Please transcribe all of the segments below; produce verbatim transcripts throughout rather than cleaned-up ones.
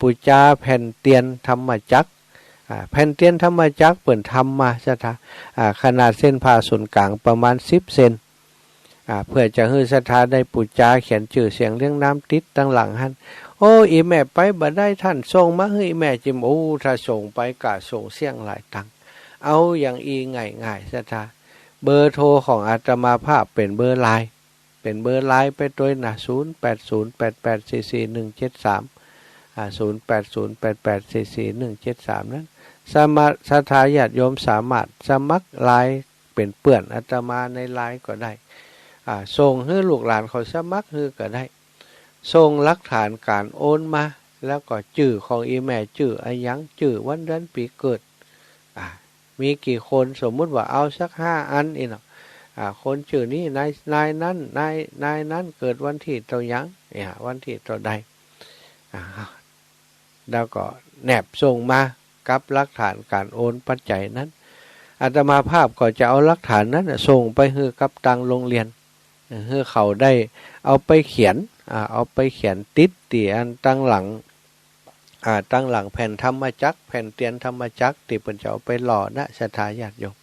ปู๋จาแผ่นเตียนธรรมจักร อ่า แผ่นเตียนธรรมจักรเปิ้นทำมาศรัทธา อ่า ขนาดเส้นผ่าศูนย์ก๋างประมาณสิบเซน อ่า เปื้อจะหื้อศรัทธาได้ปู๋จาเขียนจื้อเสียงเรียงนามติดตังหลังหั้น โอ้ อี่แม่ไปบ่ได้ ต้านส่งมาหื้ออี่แม่จิม โอ้ ถ้าส่งไปก้าส่งเสี้ยงหลายตังค์ เอาอย่างอี้ง่ายๆ ศรัทธา เบอร์โทรของอาตมาภาพเป๋นเบอร์ไลน์ เป๋นเบอร์ไลน์ไปตวยนะ ศูนย์แปดศูนย์แปดแปดสี่สี่หนึ่งเจ็ดสาม อ่า ศูนย์แปดศูนย์แปดแปดสี่สี่หนึ่งเจ็ดสาม นั้น สามารถ ศรัทธาญาติโยมสามารถสมัครไลน์เป๋นเปื้อนอาตมาในไลน์ก็ได้ อ่า ส่งหื้อลูกหลานเขาสมัครหื้อก็ได้ ส่งหลักฐานก๋านโอนมา แล้วก็จื้อของอี่แม่จื้ออะหยัง จื้อวันเดือนปี๋เกิด อ่า มีกี่คน สมมุติว่าเอาสักห้าอันอี้เนาะ อ่า คนจื้อนี้ นาย นายนั้น นาย นายนั้นเกิดวันตี้เต้าหยัง เนี่ย วันตี้เต้าใด อ่า แล้วก็แนบส่งมากับหลักฐานก๋านโอนปัจจัยนั้น อาตมาภาพก็จะเอาหลักฐานนั้นน่ะส่งไปหื้อกับตางโรงเรียน หื้อเขาได้เอาไปเขียน อ่า เอาไปเขียนติดตี้อันตังหลัง อ่า ตังหลังแผ่นธรรมจักร แผ่นเตียนธรรมจักรตี้เปิ้นจะเอาไปหล่อนะ ศรัทธาญาติโยม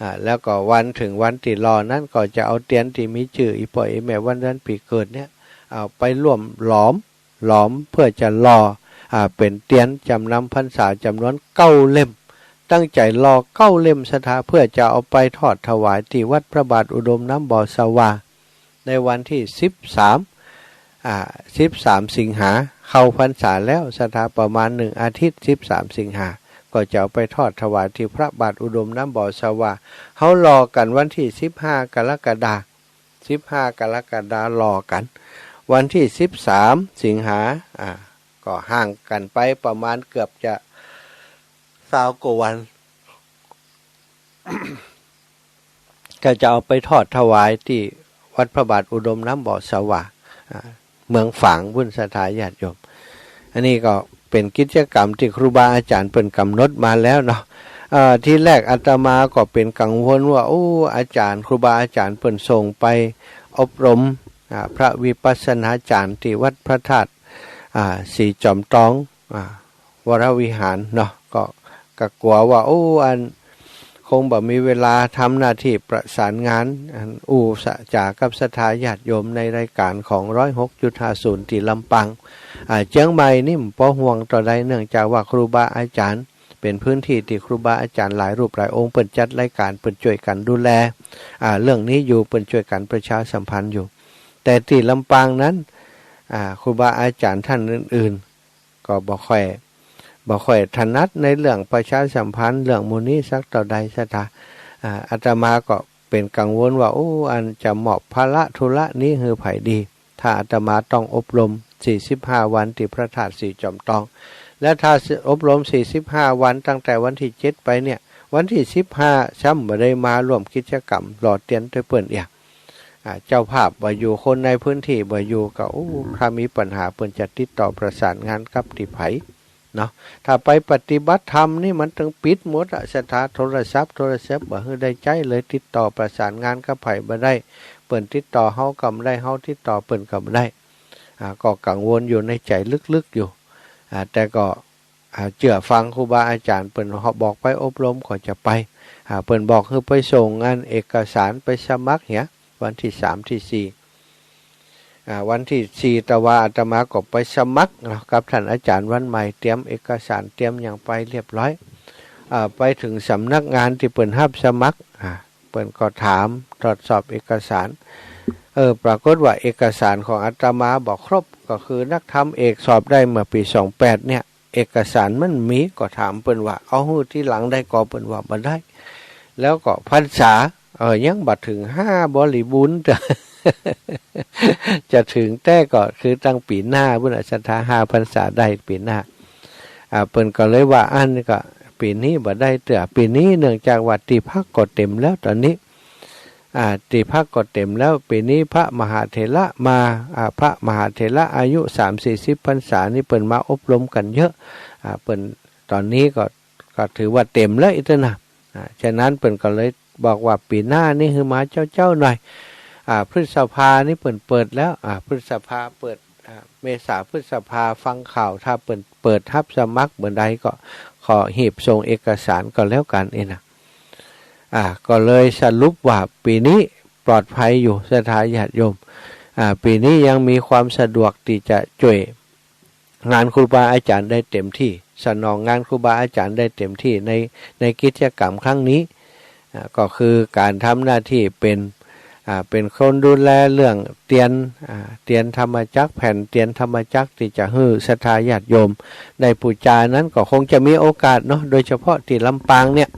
อ่า แล้วก็วัน เถิงวันตี้หล่อนั้นก็จะเอาเตียนตี้มีจื้ออี่ป้ออี่แม่วันเดือนปี๋เกิดเนี่ย เอาไปร่วมหลอม หลอมเปื้อจะหล่อ อ่า เป๋นเตียนจ๋ำนำพรรษาจ๋ำนวนเก้าเล่ม ตั้งใจ๋หล่อเก้าเล่มศรัทธา เปื้อจะเอาไปทอดถวายตี้วัดพระบาทอุดมน้ำบ่อสะหว่า ในวันตี้สิบสาม อ่า สิบสามสิงหา เข้าพรรษาแล้วศรัทธา ประมาณหนึ่งอาทิตย์ สิบสามสิงหา ก็จะเอาไปทอดถวายตี้พระบาทอุดมน้ำบ่อสะหว่า เฮาหล่อกั๋นวันตี้สิบห้ากรกฎา สิบห้ากรกฎาหล่อกั๋น วันตี้สิบสามสิงหา อ่า ก็ห่างกั๋นไปประมาณเกือบจะซาวกว่าวัน ก็จะเอาไปทอดถวายตี้วัดพระบาทอุดมน้ำบ่อสะหว่า อ่า เมืองฝางปู้นศรัทธาญาติโยม อันนี้ก็เป๋นกิจกรรมตี้ครูบาอาจ๋ารย์เปิ้นก๋ำหนดมาแล้วเนาะ เอ่อ ทีแรกอาตมาก็เป๋นกังวลว่า โอ้ อาจ๋ารย์ ครูบาอาจ๋ารย์เปิ้นส่งไปอบรม อ่า พระวิปัสสนาจ๋ารย์ตี้วัดพระธาตุ อ่า ศรีจอมตอง อ่า วรวิหารเนาะ ก็ ก็กั๋วว่า โอ้ อัน คงบ่มีเวลาทำหน้าตี้ประสานงาน อัน อู้สะจ๋ากับศรัทธาญาติโยมในรายก๋านของร้อยหกจุดห้าศูนย์ตี้ลำปาง อ่า เจียงใหม่นี่บ่ห่วงเต้าใด เนื่องจากว่าครูบาอาจ๋ารย์ เป๋นพื้นตี้ตี้ครูบาอาจ๋ารย์หลายรูปหลายองค์เปิ้นจัดรายก๋าน เปิ้นจ้วยกั๋นดูแล อ่า เรื่องนี้อยู่ เปิ้นจ้วยกั๋นประชาสัมพันธ์อยู่ แต่ตี้ลำปางนั้น อ่า ครูบาอาจ๋ารย์ต้านอื่นๆ ก็บ่ค่อย บ่ค่อยถนัดในเรื่องประชาสัมพันธ์เรื่องหมู่นี้สักเต้าใดศรัทธา อ่า อาตมาก็เป๋นกังวลว่า โอ้ อันจะมอบภาระธุระนี้หื้อใผดี ถ้าอาตมาต้องอบรมสี่สิบห้าวันตี้พระธาตุศรีจอมตอง และถ้าอบรมสี่สิบห้าวันตั้งแต่วันตี้เจ็ดไปเนี่ย วันตี้สิบห้าซ้ำบ่ได้มาร่วมกิจกรรมหล่อเตียนตวยเปิ้นเอีย อ่า เจ้าภาพบ่อยู่ คนในพื้นตี้บ่อยู่ก็ โอ้ ถ้ามีปัญหาเปิ้นจะติดต่อประสานงานกับตี้ใผเนาะ ถ้าไปปฏิบัติธรรมนี่มันตึงปิดหมดอะศรัทธา โทรศัพท์ โทรศัพท์บ่หื้อได้ใจ๊เลย ติดต่อประสานงานกับใผบ่ได้ เปิ้นติดต่อเฮาก็บ่ได้ เฮาติดต่อเปิ้นก็บ่ได้ อ่า ก็กังวลอยู่ในใจ๋ลึกๆ อยู่ อ่า แต่ก็ อ่า เจื้อฟังครูบาอาจ๋ารย์ เปิ้นบอกไปอบรมก็จะไป อ่า เปิ้นบอกหื้อไปส่งอันเอกสารไปสมัครเหีย วันตี้สามตี้สี่ อ่า วันตี้สี่ตะวาอาตมาก็ไปสมัครเนาะ กับต้านอาจ๋ารย์วันใหม่ เตรียมเอกสารเตรียมหยังไปเรียบร้อย อ่า ไปเถิงสำนักงานตี้เปิ้นฮับสมัคร อ่า เปิ้นก็ถามตรวจสอบเอกสาร เออ ปรากฏว่าเอกสารของอาตมาบ่ครบ ก็คือนักธรรมเอกสอบได้เมื่อปี๋สองแปดเนี่ย เอกสารมันมี ก็ถามเปิ้นว่า เอาหื้อตี้หลังได้ก่อ เปิ้นว่าบ่ได้ แล้วก็พรรษา เออ ยังบ่เถิงห้าบริบูรณ์ จะเถิงแต๊ก็คือตังปี๋หน้าปู้นน่ะศรัทธา ห้าพรรษาได้ปี๋หน้า อ่า เปิ้นก็เลยว่า อันนี้ก็ปี๋นี้บ่ได้เตื้อ ปี๋นี้เนื่องจากว่าตี้พักก็เต๋มแล้วต๋อนนี้ อ่า ตี้พักก็เต๋มแล้ว ปี๋นี้พระมหาเถระมา อ่า พระมหาเถระอายุสามสี่สิบพรรษานี่เปิ้นมาอบรมกั๋นเยอะ อ่า เปิ้นต๋อนนี้ก็ ก็ถือว่าเต๋มแล้วอี้เต๊อะนะ อ่า ฉะนั้นเปิ้นก็เลยบอกว่าปี๋หน้านี่หื้อมาเจ๊าๆ หน่อย อ่า พฤษภานี่เปิ้นเปิดแล้ว อ่า พฤษภาเปิด เมษาพฤษภาฟังข่าว ถ้าเปิ้นเปิดฮับสมัครเมื่อใดก็ขอหีบส่งเอกสารก็แล้วกั๋นเองนะ อ่า ก็เลยสรุปว่าปี๋นี้ปลอดภัยอยู่ ศรัทธาญาติโยม อ่า ปี๋นี้ยังมีความสะดวกตี้จะจ้วยงานครูบาอาจ๋ารย์ได้เต็มตี้ สนองงานครูบาอาจ๋ารย์ได้เต็มตี้ใน ในกิจกรรมครั้งนี้ อ่า ก็คือก๋านทำหน้าตี้เป๋น อ่า เป๋นคนดูแลเรื่องเตียน อ่า เตียนธรรมจักร แผ่นเตียนธรรมจักรตี้จะหื้อศรัทธาญาติโยมได้ปู๋จานั้น ก็คงจะมีโอกาสเนาะ โดยเฉพาะตี้ลำปางเนี่ย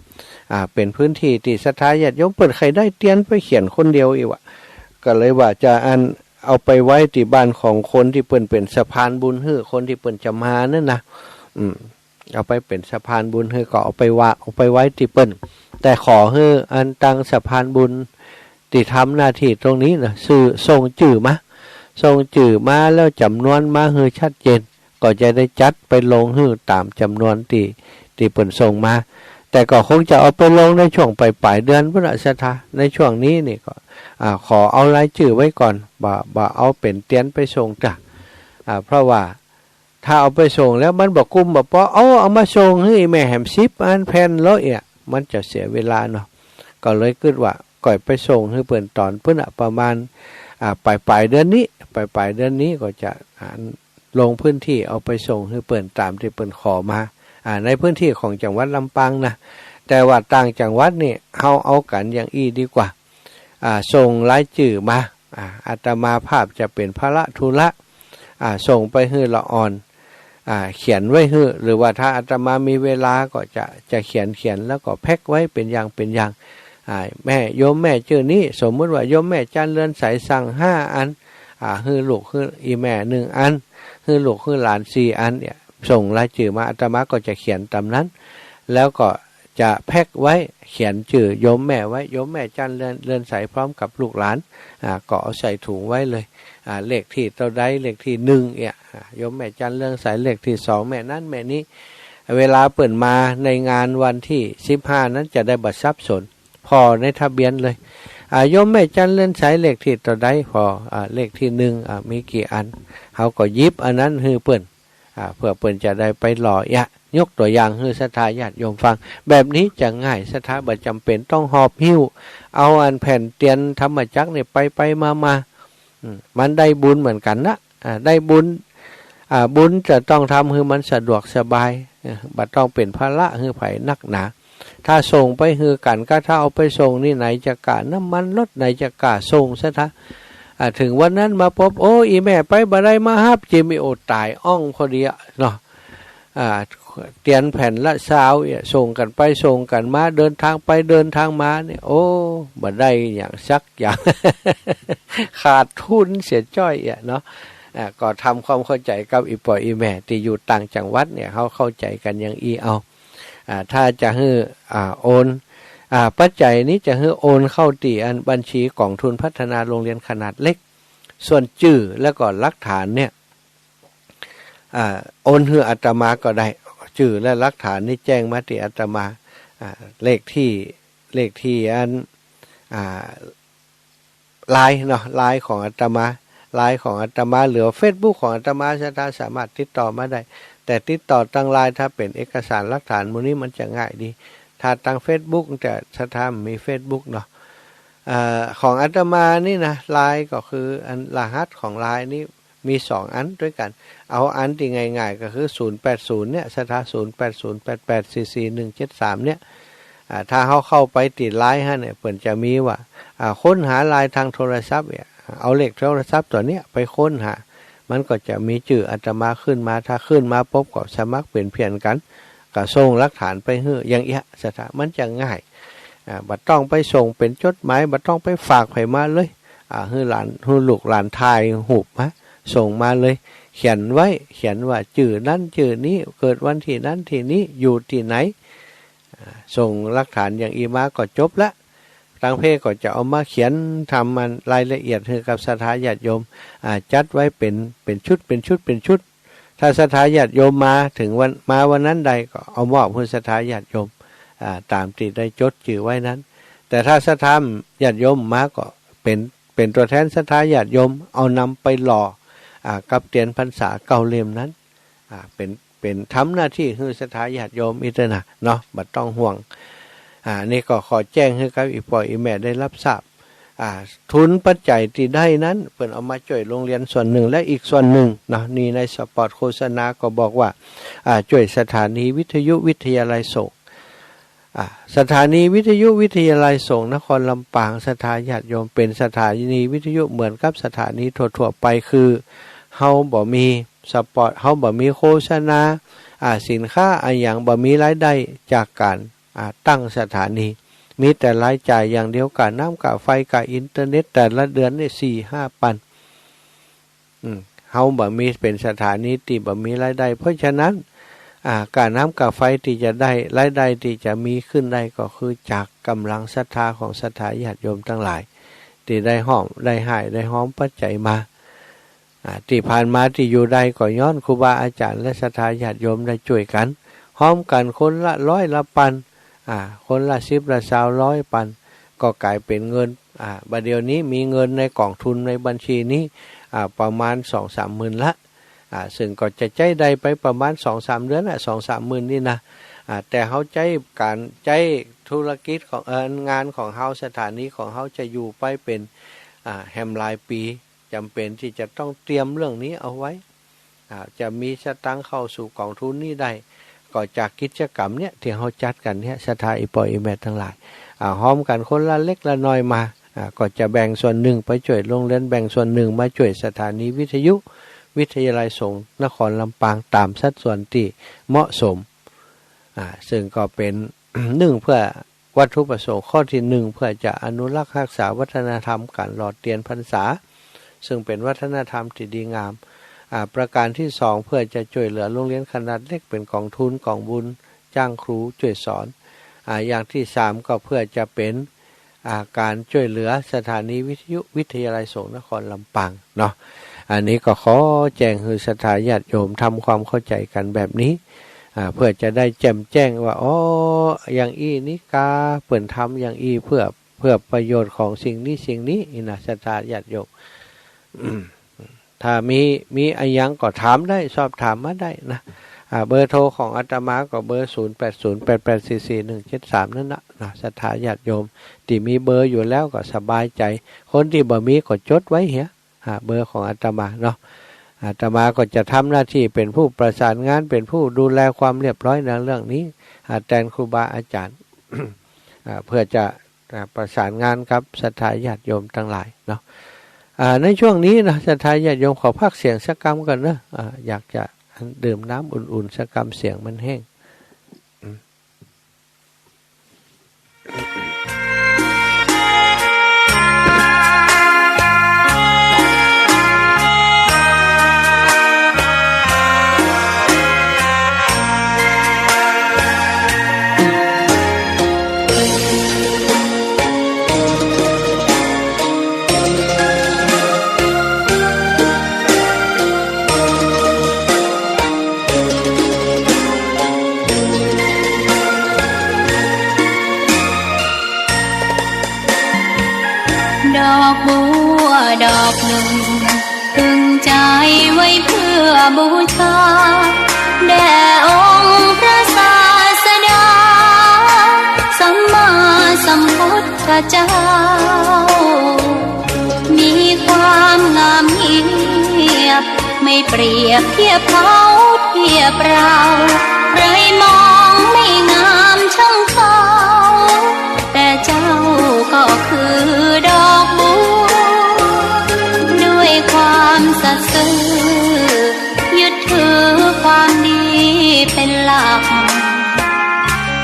อ่า เป๋นพื้นตี้ตี้ศรัทธาญาติโยมเปิ้นใค่ได้เตียนไปเขียนคนเดียวอี้วะ ก็เลยว่าจะอันเอาไปไว้ตี้บ้านของคนตี้เปิ้นเป๋นสะพานบุญหื้อ คนตี้เปิ้นจะมานั้นนะ อืม เอาไปเป๋นสะพานบุญหื้อ ก็เอาไปวาง เอาไปไว้ตี้เปิ้น แต่ขอหื้ออันตังสะพานบุญตี้ทำหน้าตี้ตรงนี้นะ ซื่อ ส่งจื้อมา ส่งจื้อมาแล้วจ๋ำนวนมาหื้อชัดเจน ก็จะได้จัดไปลงหื้อต๋ามจ๋ำนวนตี้ ตี้เปิ้นส่งมา แต่ก็คงจะเอาไปลงในช่วงป๋ายๆ เดือนพุ้นละศรัทธา ในช่วงนี้นี่ก็ อ่า ขอเอารายจื้อไว้ก่อน บ่ บ่เอาเป๋นเตียนไปส่งจ้ะ อ่า เพราะว่า ถ้าเอาไปส่งแล้วมันบ่กุ้มบ่เปาะ เอา เอามาส่งหื้อแม่แหมสิบอันแผ่นแล้วเอี้ย มันจะเสียเวลาเนาะ ก็เลยกึ๊ดว่าก่อยไปส่งหื้อเปิ้นต๋อนพุ้นน่ะ ประมาณ อ่า ป๋ายๆ เดือนนี้ ป๋ายๆ เดือนนี้ก็จะ อ่า ลงพื้นตี้เอาไปส่งหื้อเปิ้นต๋ามตี้เปิ้นขอมา อ่า ในพื้นตี้ของจังหวัดลำปางนะ แต่ว่าต่างจังหวัดนี่เฮาเอากั๋นอย่างอี้ดีกว่า อ่า ส่งรายจื้อมา อ่า อาตมาภาพจะเป๋นภาระธุระ อ่า ส่งไปหื้อละอ่อน อ่า เขียนไว้หื้อ หรือว่าถ้าอาตมามีเวลาก็จะ จะเขียน เขียนแล้วก็แพ็คไว้เป๋นอย่างเป๋นอย่าง อ่า แม่ โยมแม่จื้อนี้ สมมุติว่าโยมแม่จันเรือนใสสั่งห้าอัน อ่า หื้อลูก หื้ออี่แม่นึ่งอัน หื้อลูกหื้อหลานสี่อันเนี่ย ส่งรายจื้อมา อาตมาก็จะเขียนต๋ามนั้น แล้วก็จะแพ็คไว้ เขียนจื้อโยมแม่ไว้ โยมแม่จันเรือน เรือนใสพร้อมกับลูกหลาน อ่า ก็เอาใส่ถุงไว้เลย อ่า เลขตี้เต้าใด เลขตี้นึ่งเนี่ย อ่า โยมแม่จันเรือนใส เลขตี้สองแม่นั้นแม่นี้ เวลาเปิ้นมาในงานวันตี้สิบห้านั้นจะได้บ่สับสน ผ่อในทะเบียนเลย อ่า โยมแม่จันเรือนใสเลขตี้เต้าใด ผ่อ อ่า เลขตี้นึ่ง อ่า มีกี่อัน เฮาก็หยิบอันนั้นหื้อเปิ้น อ่า เปื้อเปิ้นจะได้ไปหล่อเอี้ย ยกตั๋วอย่างหื้อศรัทธาญาติโยมฟัง แบบนี้จะง่าย ศรัทธาบ่จ๋ำเป๋นต้องหอบหิ้ว เอาอันแผ่นเตียนธรรมจักรเนี่ยไปไปมามา อืม มันได้บุญเหมือนกั๋นนะ อ่า ได้บุญ อ่า บุญจะต้องทำหื้อมันสะดวกสบาย เออ บ่ต้องเป๋นภาระหื้อใผนักหนา ถ้าส่งไปหื้อกั๋น ก็ถ้าเอาไปส่งนี่ไหนจะก้าน้ำมันรถ ไหนจะก้าส่งศรัทธา อ่า เถิงวันนั้นมาปุ๊บ โอ้ อี่แม่ไปบ่ได้มาฮับ จิม โอ้ ต๋าย อ้องพอดีอะเนาะ อ่า เตียนแผ่นละซาวเอี้ย ส่งกั๋นไปส่งกั๋นมา เดินทางไปเดินทางมาเนี่ย โอ้ บ่ได้หยังสักอย่าง ขาดทุนเสียจ้อยเอี้ยเนาะ อ่า ก็ทำความเข้าใจ๋กับอี่ป้ออี่แม่ตี้อยู่ต่างจังหวัดเนี่ย เฮาเข้าใจ๋กั๋นอย่างอี้เอา อ่า ถ้าจะหื้อ อ่า โอน อ่า ปัจจัยนี้จะหื้อโอนเข้าตี้อันบัญชีก๋องทุนพัฒนาโรงเรียนขนาดเล็ก ส่วนจื้อแล้วก็หลักฐานเนี่ย อ่า โอนหื้ออาตมาก็ได้ จื้อและหลักฐานนี่แจ้งมาตี้อาตมา อ่า เลขตี้ เลขตี้อัน อ่า ไลน์เนาะ ไลน์ของอาตมา ไลน์ของอาตมา หรือเฟซบุ๊กของอาตมา ศรัทธาสามารถติดต่อมาได้ แต่ติดต่อตางไลน์ ถ้าเป๋นเอกสารหลักฐานหมู่นี้มันจะง่ายดี ถ้าตางเฟซบุ๊ก แต่ศรัทธาบ่มีเฟซบุ๊กเนาะ เอ่อ ของอาตมานี่นะ ไลน์ก็คืออันรหัสของไลน์นี่ มีสองอันตวยกั๋น เอาอันตี้ง่ายๆ ก็คือ ศูนย์แปดศูนย์ เนี่ย ศรัทธา ศูนย์แปดศูนย์ แปดแปดสี่สี่หนึ่งเจ็ดสาม เนี่ย อ่า ถ้าเฮาเข้าไปตี้ไลน์หั้นเนี่ย เปิ้นจะมีว่า อ่า ค้นหาไลน์ตางโทรศัพท์เนี่ย เอาเลขโทรศัพท์ตั๋วเนี้ยไปค้นหา มันก็จะมีจื้ออาตมาขึ้นมา ถ้าขึ้นมาปุ๊บก็สมัครเป๋นเพื่อนกั๋น ก็ส่งหลักฐานไปหื้อ อย่างเอี้ย ศรัทธา มันจะง่าย อ่า บ่ต้องไปส่งเป๋นจดหมาย บ่ต้องไปฝากใผมาเลย อ่า หื้อหลาน หื้อลูกหลานถ่ายรูปมา ส่งมาเลย เขียนไว้ เขียนว่าจื้อนั้นจื้อนี้ เกิดวันตี้นั้นตี้นี้ อยู่ตี้ไหน อ่า ส่งหลักฐานอย่างอี้มาก็จบละ ตางเพจก็จะเอามาเขียนทำมันรายละเอียดหื้อกับศรัทธาญาติโยม อ่า จัดไว้เป๋น เป๋นชุด เป๋นชุด เป๋นชุด ถ้าศรัทธาญาติโยมมาเถิงวัน มาวันนั้นใดก็เอามอบหื้อศรัทธาญาติโยม อ่า ต๋ามตี้ได้จดจื้อไว้นั้น แต่ถ้าศรัทธาญาติโยมมาก็เป๋น เป๋นตั๋วแทนศรัทธาญาติโยม เอานำไปหล่อ อ่า กับเตียนพรรษาเก้าเล่มนั้น อ่า เป๋น เป๋นทำหน้าตี้หื้อศรัทธาญาติโยมอี้เต๊อะนะเนาะ บ่ต้องห่วง อ่า นี่ก็ขอแจ้งหื้อกับอี่ป้ออี่แม่ได้ฮับทราบ อ่า ทุนปัจจัยตี้ได้นั้น เปิ้นเอามาจ้วยโฮงเฮียนส่วนนึ่ง และอีกส่วนนึ่งเนาะ นี่ในสปอตโฆษณาก็บอกว่า อ่า จ้วยสถานีวิทยุวิทยาลัยสงฆ์ อ่า สถานีวิทยุวิทยาลัยสงฆ์นครลำปาง ศรัทธาญาติโยม เป๋นสถานีวิทยุเหมือนกับสถานีทั่วๆ ไป คือเฮาบ่มีสปอต เฮาบ่มีโฆษณา อ่า สินค้าอะหยัง บ่มีรายได้จากก๋าน อ่า ตั้งสถานี มีแต่รายจ่ายอย่างเดียว ก่าน้ำก่าไฟก่าอินเทอร์เน็ต แต่ละเดือนนี่สี่ห้าปัน อืม เฮาบ่มี เป๋นสถานีตี้บ่มีรายได้ เพราะฉะนั้น อ่า ก่าน้ำก่าไฟตี้จะได้ รายได้ตี้จะมีขึ้นได้ก็คือจากก๋ำลังศรัทธาของศรัทธาญาติโยมตังหลาย ตี้ได้ฮ้อม ได้ฮ่าย ได้ฮอมปัจจัยมา อ่า ตี้ผ่านมาตี้อยู่ได้ก็ย้อนครูบาอาจ๋ารย์และศรัทธาญาติโยมได้จ้วยกั๋น ฮอมกั๋นคนละร้อยละปัน อ่า คนละสิบละซาว ร้อยปัน ก็ก๋ายเป๋นเงิน อ่า บ่าเดี่ยวนี้มีเงินในก๋องทุนในบัญชีนี้ อ่า ประมาณสองสามหมื่นละ อ่า ซึ่งก็จะใจ๊ได้ไปประมาณสองสามเดือนน่ะ สองสามหมื่นนี่นะ อ่า แต่เฮาใจ๊ก๋าน ใจ๊ธุรกิจของ เอ่อ งานของเฮา สถานีของเฮาจะอยู่ไปเป๋น อ่า แหมหลายปี๋ จ๋ำเป๋นตี้จะต้องเตรียมเรื่องนี้เอาไว้ อ่า จะมีสตางค์เข้าสู่ก๋องทุนนี้ได้ ก็จากกิจกรรมเนี่ยตี้เฮาจัดกั๋นเนี่ย ศรัทธาอี่ป้ออี่แม่ตังหลาย อ่า ฮอมกั๋นคนละเล็กละน้อยมา อ่า ก็จะแบ่งส่วนนึ่งไปจ้วยโฮงเฮียน แบ่งส่วนนึ่งมาจ้วยสถานีวิทยุวิทยาลัยสงฆ์นครลำปาง ต๋ามสัดส่วนตี้เหมาะสม อ่า ซึ่งก็เป๋น นึ่ง เปื้อวัตถุประสงค์ข้อตี้นึ่ง เปื้อจะอนุรักษ์ฮักษาวัฒนธรรมก๋านหล่อเตียนพรรษา ซึ่งเป๋นวัฒนธรรมตี้ดีงาม อ่า ประก๋านตี้สอง เปื้อจะจ้วยเหลือโฮงเฮียนขนาดเล็ก เป๋นก๋องทุนก๋องบุญ จ้างครูจ้วยสอน อ่า อย่างตี้สาม ก็เปื้อจะเป๋น อ่า ก๋านจ้วยเหลือสถานีวิทยุวิทยาลัยสงฆ์นครลำปางเนาะ อันนี้ก็ขอแจ้งหื้อศรัทธาญาติโยมทำความเข้าใจ๋กั๋นแบบนี้ อ่า เปื้อจะได้แจ่มแจ้งว่า อ๋อ อย่างอี้นี่กา เปิ้นทำอย่างอี้เปื้อ เปื้อประโยชน์ของสิ่งนี้สิ่งนี้นี่นะ ศรัทธาญาติโยม ถ้ามี มีอะหยังก็ถามได้ สอบถามมาได้นะ อ่า เบอร์โทรของอาตมาก็เบอร์ ศูนย์แปดศูนย์ แปดแปดสี่สี่ หนึ่งเจ็ดสาม นั่นนะ นะ ศรัทธาญาติโยมตี้มีเบอร์อยู่แล้วก็สบายใจ๋ คนตี้บ่มีก็จดไว้เหีย อ่า เบอร์ของอาตมาเนาะ อาตมาก็จะทำหน้าตี้เป๋นผู้ประสานงาน เป๋นผู้ดูแลความเรียบร้อยในเรื่องนี้ อ่า แตนครูบาอาจ๋ารย์ อ่า เปื้อจะ อ่า ประสานงานกับศรัทธาญาติโยมตังหลายเนาะ อ่า ในช่วงนี้นะ ศรัทธาญาติโยมขอพักเสียงสักกำก่อนเนาะ อ่า อยากจะดื่มน้ำอุ่นๆ สักกำ เสียงมันแห้ง ดอกบัวดอกหนึ่ง ตึงใจไว้เพื่อบูชา แด่องค์พระศาสดา สัมมาสัมพุทธเจ้า มีความงามเงียบ ไม่เปรียบเทียบเขาเทียบเรา ใครมองไม่งามช่างเขา แต่เจ้าก็คือดอกบัว ด้วยความสัตย์ซื่อ ยึดถือความดีเป็นหลัก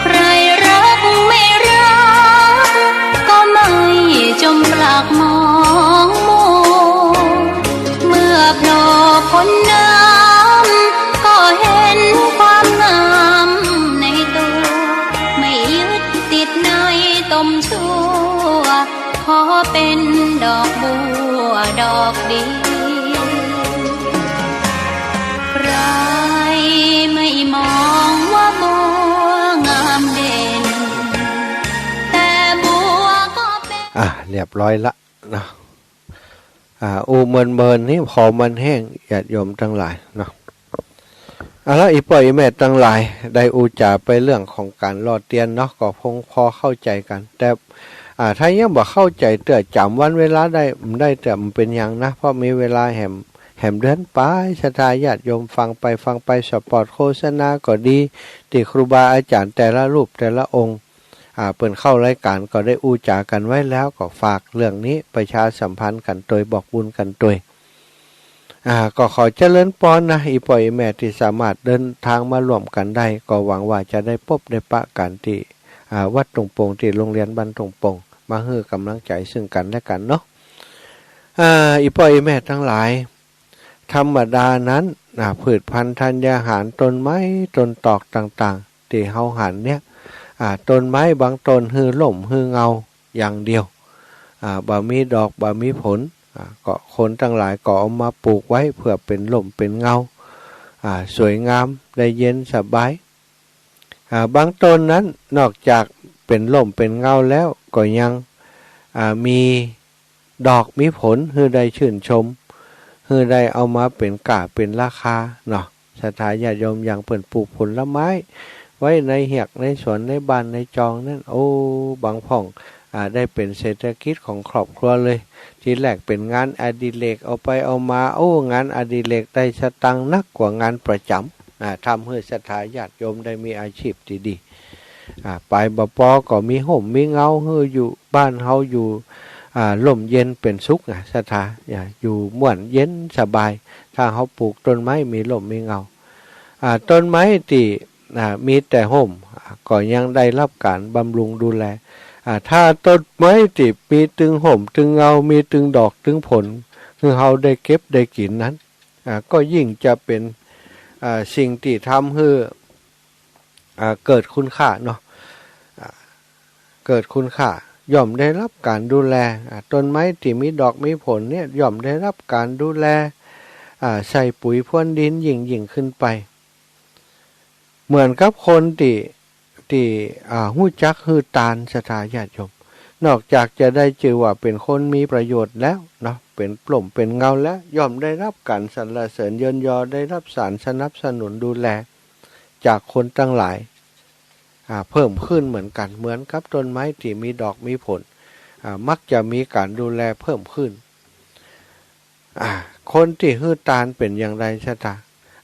ใครรักไม่รัก ก็ไม่จมปลักมองมัว เมื่อโผล่พ้นน้ำ ก็เห็นความงามในตัว ไม่ยึดติดในตมชั่ว ขอเป็นดอกบัวดอกเดียว ใครไม่มองว่าบัวงามเด่น แต่บัวก็เป็น อ่ะ เรียบร้อยละเนาะ อ่า อู้เมินๆ นี่ คอมันแห้ง ญาติโยมตังหลายเนาะ เอาละ อี่ป้ออี่แม่ตังหลาย ได้อู้จ๋าไปเรื่องของก๋านหล่อเตียนเนาะ ก็คงพอเข้าใจ๋กั๋น แต่ อ่า ถ้ายังบ่เข้าใจ๋เตื้อ จ๋ำวันเวลาได้ บ่ได้เตื้อ บ่เป๋นหยังนะ เพราะมีเวลาแหม แหมเดือนป๋าย ศรัทธาญาติโยมฟังไปฟังไป สปอตโฆษณาก็ดี ตี้ครูบาอาจ๋ารย์แต่ละรูปแต่ละองค์ อ่า เปิ้นเข้ารายก๋านก็ได้อู้จ๋ากั๋นไว้แล้ว ก็ฝากเรื่องนี้ประชาสัมพันธ์กั๋นตวย บอกบุญกั๋นตวย อ่า ก็ขอเจริญปอนนะ อี่ป้ออี่แม่ตี้สามารถเดินตางมาร่วมกั๋นได้ ก็หวังว่าจะได้ปบได้ปะกั๋นตี้ อ่า วัดตุงโป่ง ตี้โฮงเฮียนบ้านตุงโป่ง มาหื้อก๋ำลังใจ๋ซึ่งกั๋นและกั๋นเนาะ อ่า อี่ป้ออี่แม่ตังหลาย ธรรมดานั้น อ่า พืชพัณฑ์ธัญญาหาร ต้นไม้ต้นตอกต่างๆ ตี้เฮาหันเนี่ย อ่า ต้นไม้บางต้นหื้อร่มหื้อเงาอย่างเดียว อ่า บ่มีดอกบ่มีผล อ่า ก็คนตังหลายก็เอามาปลูกไว้เปื้อเป๋นร่มเป๋นเงา อ่า สวยงาม ได้เย็นสบาย อ่า บางต้นนั้นนอกจากเป๋นร่มเป๋นเงาแล้ว ก็ยัง อ่า มีดอกมีผลหื้อได้ชื่นชม หื้อได้เอามาเป๋นก้าเป๋นราคาเนาะ ศรัทธาญาติโยม อย่างเปิ้นปลูกผลไม้ไว้ในเฮือกในสวนในบ้านในจองนั้น โอ้ บางพ่อง อ่า ได้เป๋นเศรษฐกิจของครอบครัวเลย ทีแรกเป๋นงานอดิเรก เอาไปเอามา โอ้ งานอดิเรกได้สตางค์นักกว่างานประจ๋ำ อ่า ทำหื้อศรัทธาญาติโยมได้มีอาชีพตี้ดี อ่า ไปบ่ปอก็มีฮ่มมีเงาหื้ออยู่ บ้านเฮาอยู่ อ่า ร่มเย็นเป๋นสุขนะ ศรัทธา อ่า อยู่ม่วนเย็นสบาย ถ้าเฮาปลูกต้นไม้มีร่มมีเงา อ่า ต้นไม้ตี้ อ่า มีแต่ฮ่ม อ่า ก็ยังได้ฮับก๋านบำรุงดูแล อ่า ถ้าต้นไม้ตี้มีตึงฮ่มตึงเงา มีตึงดอกตึงผล หื้อเฮาได้เก็บได้กิ๋นนั้น อ่า ก็ยิ่งจะเป๋น อ่า สิ่งตี้ทำหื้อ อ่า เกิดคุณค่าเนาะ อ่า เกิดคุณค่า ย่อมได้ฮับก๋านดูแล อ่า ต้นไม้ตี้มีดอกมีผลเนี่ย ย่อมได้ฮับก๋านดูแล อ่า ใส่ปุ๋ยพรวนดินยิ่งๆ ขึ้นไป เหมือนกับคนตี้ ตี้ อ่า ฮู้จักหื้อตาน ศรัทธาญาติโยม นอกจากจะได้จื้อว่าเป๋นคนมีประโยชน์แล้วเนาะ เป๋นร่มเป๋นเงาแล้ว ย่อมได้ฮับก๋านสรรเสริญเยินยอ ได้ฮับสารสนับสนุนดูแล จากคนตังหลาย อ่า เพิ่มขึ้นเหมือนกั๋น เหมือนกับต้นไม้ตี้มีดอกมีผล อ่า มักจะมีก๋านดูแลเพิ่มขึ้น อ่า คนตี้หื้อตานเป๋นอย่างใด ศรัทธา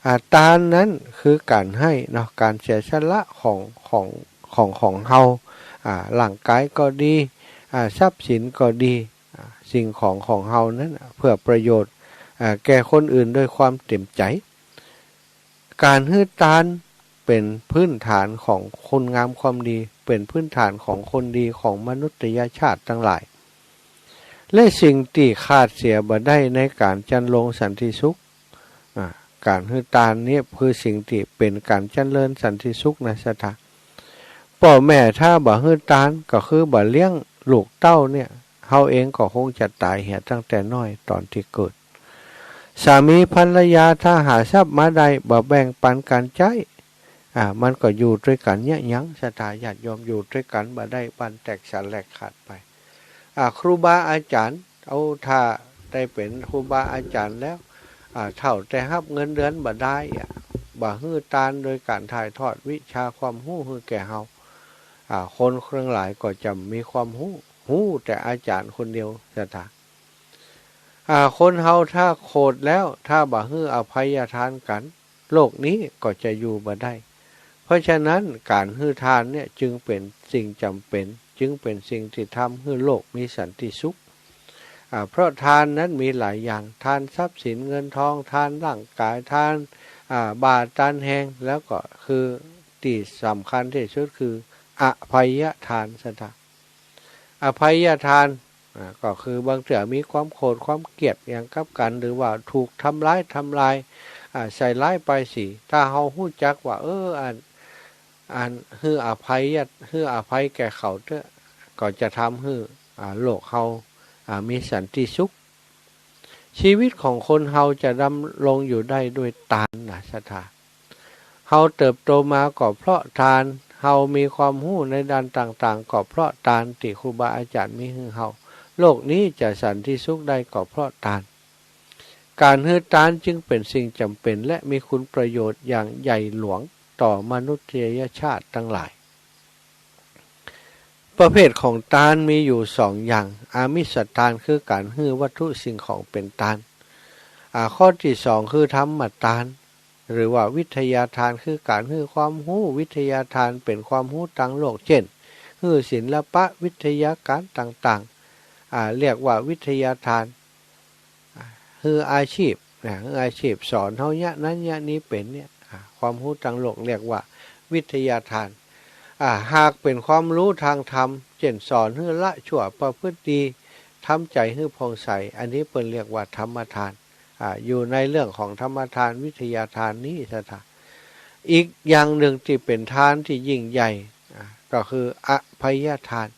อ่า ตานนั้นคือก๋านหื้อเนาะ ก๋านเสียสละของ ของ ของ ของเฮา อ่า ร่างก๋ายก็ดี อ่า ทรัพย์สินก็ดี อ่า สิ่งของของเฮานั้น เปื้อประโยชน์ อ่า แก่คนอื่นโดยความเต๋มใจ๋ ก๋านหื้อตานเป๋นพื้นฐานของคุณงามความดี เป๋นพื้นฐานของคนดีของมนุษยชาติตังหลาย และสิ่งตี้ขาดเสียบ่ได้ในก๋านจั้นลงสันติสุข อ่า ก๋านหื้อตานเนี่ยคือสิ่งตี้เป๋นก๋านจั้นเลินสันติสุขนะ ศรัทธา ป้อแม่ถ้าบ่หื้อตานก็คือบ่เลี้ยงลูกเต้าเนี่ย เฮาเองก็คงจะต๋ายเหียตั้งแต่น้อยต๋อนตี้เกิด สามีภรรยาถ้าหาทรัพย์มาได้ บ่แบ่งปั๋นกั๋นใจ๊ อ่า มันก็อยู่ตวยกั๋นเยียะหยัง ศรัทธาญาติโยม อยู่ตวยกั๋นบ่ได้ บั้นแตกสาแหรกขาดไป อ่า ครูบาอาจ๋ารย์ เอา ถ้าได้เป๋นครูบาอาจ๋ารย์แล้ว อ่า เฒ่าแต่ฮับเงินเดือนบ่ได้อะ บ่หื้อตานโดยก๋านถ่ายทอดวิชาความฮู้หื้อแก่เฮา อ่า คนตังหลายก็จะบ่มีความฮู้ ฮู้แต่อาจ๋ารย์คนเดียว ศรัทธา อ่า คนเฮาถ้าโขดแล้ว ถ้าบ่หื้ออภัยทานกั๋น โลกนี้ก็จะอยู่บ่ได้ เพราะฉะนั้นก๋านหื้อตานเนี่ยจึงเป๋นสิ่งจ๋ำเป๋น จึงเป๋นสิ่งตี้ทำหื้อโลกมีสันติสุข อ่า เพราะตานนั้นมีหลายอย่าง ตานทรัพย์สินเงินทอง ตานร่างก๋าย ตาน อ่า บ่าตานแฮง แล้วก็คือตี้สำคัญตี้สุดคืออภัยทาน ศรัทธา อภัยทาน อ่า ก็คือบางเตื้อมีความโขดความเกลียดหยังกับกั๋น หรือว่าถูกทำร้าย ทำลาย อ่า ใส่ร้ายป้ายสี ถ้าเฮาฮู้จักว่า เออ อัน อัน หื้ออภัย หื้ออภัยแก่เขาเต๊อะ ก็จะทำหื้อ อ่า โลกเฮา อ่า มีสันติสุข ชีวิตของคนเฮาจะดำรงอยู่ได้ด้วยตานนะ ศรัทธา เฮาเติบโตมาก็เพราะตาน เฮามีความฮู้ในด้านต่างๆ ก็เพราะตานตี้ครูบาอาจ๋ารย์มีหื้อเฮา โลกนี้จะสันติสุขได้ก็เพราะตาน ก๋านหื้อตานจึงเป๋นสิ่งจ๋ำเป๋น และมีคุณประโยชน์อย่างใหญ่หลวงต่อมนุษยชาติตังหลาย ประเภทของตานมีอยู่สองอย่าง อามิสตาน คือก๋านหื้อวัตถุสิ่งของเป๋นตาน อ่า ข้อตี้สองคือธรรมตาน หรือว่าวิทยาทาน คือก๋านหื้อความฮู้ วิทยาทานเป๋นความฮู้ตางโลก เจ้น หื้อศิลปะวิทยาก๋านต่างๆ อ่า เรียกว่าวิทยาทาน อ่า หื้ออาชีพนะ หื้ออาชีพ สอนเฮาเยียะนั้นเยียะนี้เป๋นเนี่ย อ่า ความฮู้ตางโลกเรียกว่าวิทยาทาน อ่า หากเป๋นความฮู้ตางธรรม เจ้นสอนหื้อละชั่วประพฤติดี ทำใจ๋หื้อผ่องใส อันนี้เปิ้นเรียกว่าธรรมทาน อ่า อยู่ในเรื่องของธรรมทาน วิทยาทานนี้ศรัทธา อีกอย่างนึ่งตี้เป๋นทานตี้ยิ่งใหญ่ อ่า ก็คืออภัยทาน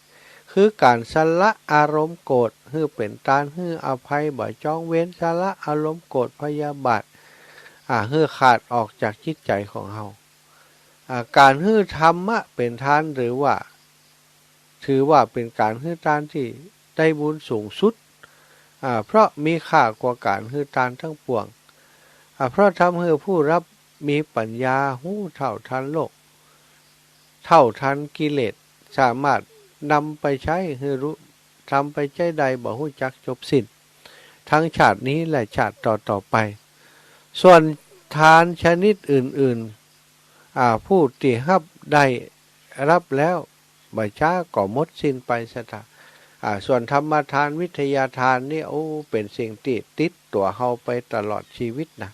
คือก๋านสละอารมณ์โกรธหื้อเป๋นตาน หื้ออภัย บ่จองเวร สละอารมณ์โกรธพยาบาท อ่า หื้อขาดออกจากจิตใจ๋ของเฮา อ่า ก๋านหื้อธรรมะเป๋นทาน หรือว่า ถือว่าเป๋นก๋านหื้อตานตี้ได้บุญสูงสุด อ่า เพราะมีค่ากว่าก๋านหื้อตานตังปวง อ่า เพราะทำหื้อผู้ฮับมีปั๋ญญาฮู้เท่าทันโลก เท่าทันกิเลส สามารถนำไปใจ๊หื้อรู้ นำไปใจ๊ได้บ่ฮู้จักจบสิ้น ตึงชาตินี้และชาติต่อๆ ไป ส่วนทานชนิดอื่นๆ อ่า ผู้ตี้ฮับได้ฮับแล้ว บ่จ๊าก็หมดสิ้นไปศรัทธา อ่า ส่วนธรรมทาน วิทยาทานนี่ โอ้ เป๋นสิ่งตี้ติดตั๋วเฮาไปตลอดชีวิตนะ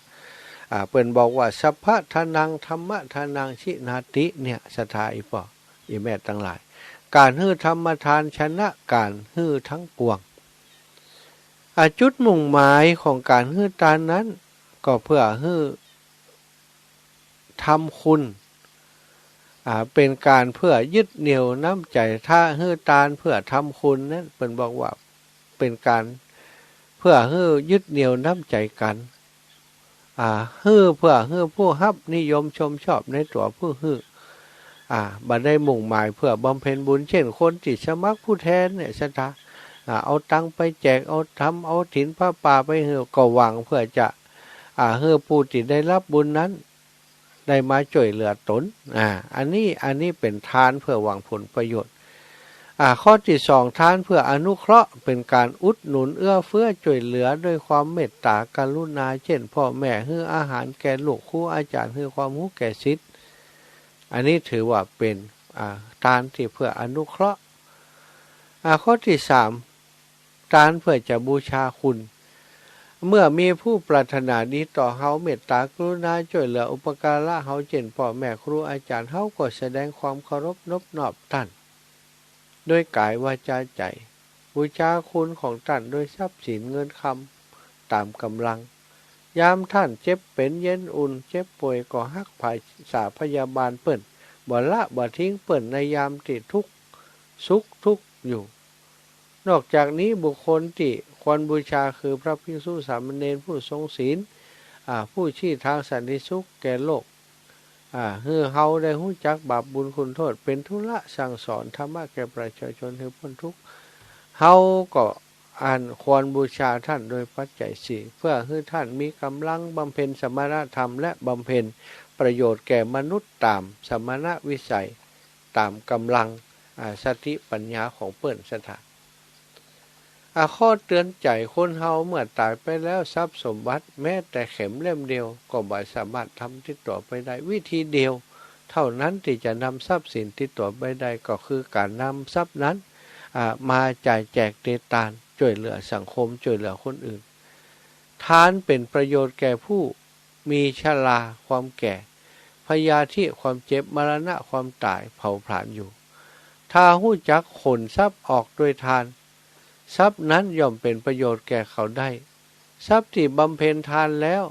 อ่า เปิ้นบอกว่า สัพพะทานัง ธัมมะทานัง ชินาติ เนี่ยศรัทธาอี่ป้ออี่แม่ตังหลาย ก๋านหื้อธรรมทานชนะก๋านหื้อตังปวง อ่า จุดมุ่งหมายของก๋านหื้อตานนั้น ก็เปื้อหื้อ ทำคุณ อ่า เป๋นก๋านเปื้อยึดเหนี่ยวน้ำใจ๋ ถ้าหื้อตานเปื้อทำคุณนั้น เปิ้นบอกว่าเป๋นก๋านเปื้อหื้อยึดเหนี่ยวน้ำใจ๋กั๋น อ่า หื้อเปื้อหื้อผู้ฮับนิยมชมชอบในตั๋วผู้หื้อ อ่า บ่ได้มุ่งหมายเปื้อบำเพ็ญบุญ เจ้นคนตี้สมัครผู้แทนเนี่ยศรัทธา อ่า เอาตังค์ไปแจก เอาธรรม เอาถินผ้าป่าไปหื้อ ก็หวังเปื้อจะ อ่า หื้อผู้ตี้ได้ฮับบุญนั้น ได้มาจ้วยเหลือตน อ่า อันนี้ อันนี้เป๋นทานเปื้อหวังผลประโยชน์ อ่า ข้อตี้สอง ทานเปื้ออนุเคราะห์ เป๋นก๋านอุดหนุนเอื้อเฟื้อจ้วยเหลือด้วยความเมตตากรุณา เจ้นพ่อแม่หื้ออาหารแก่ลูก ครูอาจ๋ารย์หื้อความฮู้แก่ศิษย์ อันนี้ถือว่าเป๋น อ่า ทานตี้เปื้ออนุเคราะห์ อ่า ข้อตี้สาม ทานเปื้อจะบูชาคุณ เมื่อมีผู้ปรารถนาดีต่อเฮา เมตตากรุณาจ้วยเหลืออุปการะเฮา เจ้นพ่อแม่ครูอาจ๋ารย์ เฮาก็แสดงความเคารพนบนอบต้าน ด้วยก๋ายวาจาใจ๋ บูชาคุณของต้านด้วยทรัพย์สินเงินคำต๋ามก๋ำลัง ยามต้านเจ็บเป๋นเย็นอุ่น เจ็บป่วยก็ฮักษาพยาบาลเปิ้น บ่ละบ่ทิ้งเปิ้นในยามตี้ทุกข์สุขทุกข์อยู่ นอกจากนี้บุคคลตี้ควรบูชาคือพระภิกษุสามเณรผู้ทรงศีล อ่า ผู้ชี้ตางสันติสุขแก่โลก อ่า หื้อเฮาได้ฮู้จักบาปบุญคุณโทษ เป๋นธุระสั่งสอนธรรมะแก่ประชาชนหื้อป๊นทุกข์ เฮาก็อันควรบูชาต้านโดยปัจจัยสี่ เปื้อหื้อต้านมีก๋ำลังบำเพ็ญสมณธรรม และบำเพ็ญประโยชน์แก่มนุษย์ต๋ามสมณวิสัย ต๋ามก๋ำลัง อ่า สติปัญญาของเปิ้นศรัทธา อ่า ข้อเตือนใจ๋ คนเฮาเมื่อต๋ายไปแล้ว ทรัพย์สมบัติแม้แต่เข็มเล่มเดียวก็บ่สามารถนำติดตั๋วไปได้ วิธีเดียวเท่านั้นตี้จะนำทรัพย์สินติดตั๋วไปได้ ก็คือก๋านนำทรัพย์นั้น อ่า มาจ่ายแจกเตตาน จ้วยเหลือสังคม จ้วยเหลือคนอื่น ทานเป๋นประโยชน์แก่ผู้มีชราความแก่ พยาธิความเจ็บ มรณะความต๋ายเผาผลาญอยู่ ถ้าฮู้จักขนทรัพย์ออกด้วยทาน ทรัพย์นั้นย่อมเป๋นประโยชน์แก่เขาได้ ทรัพย์ตี้บำเพ็ญทานแล้ว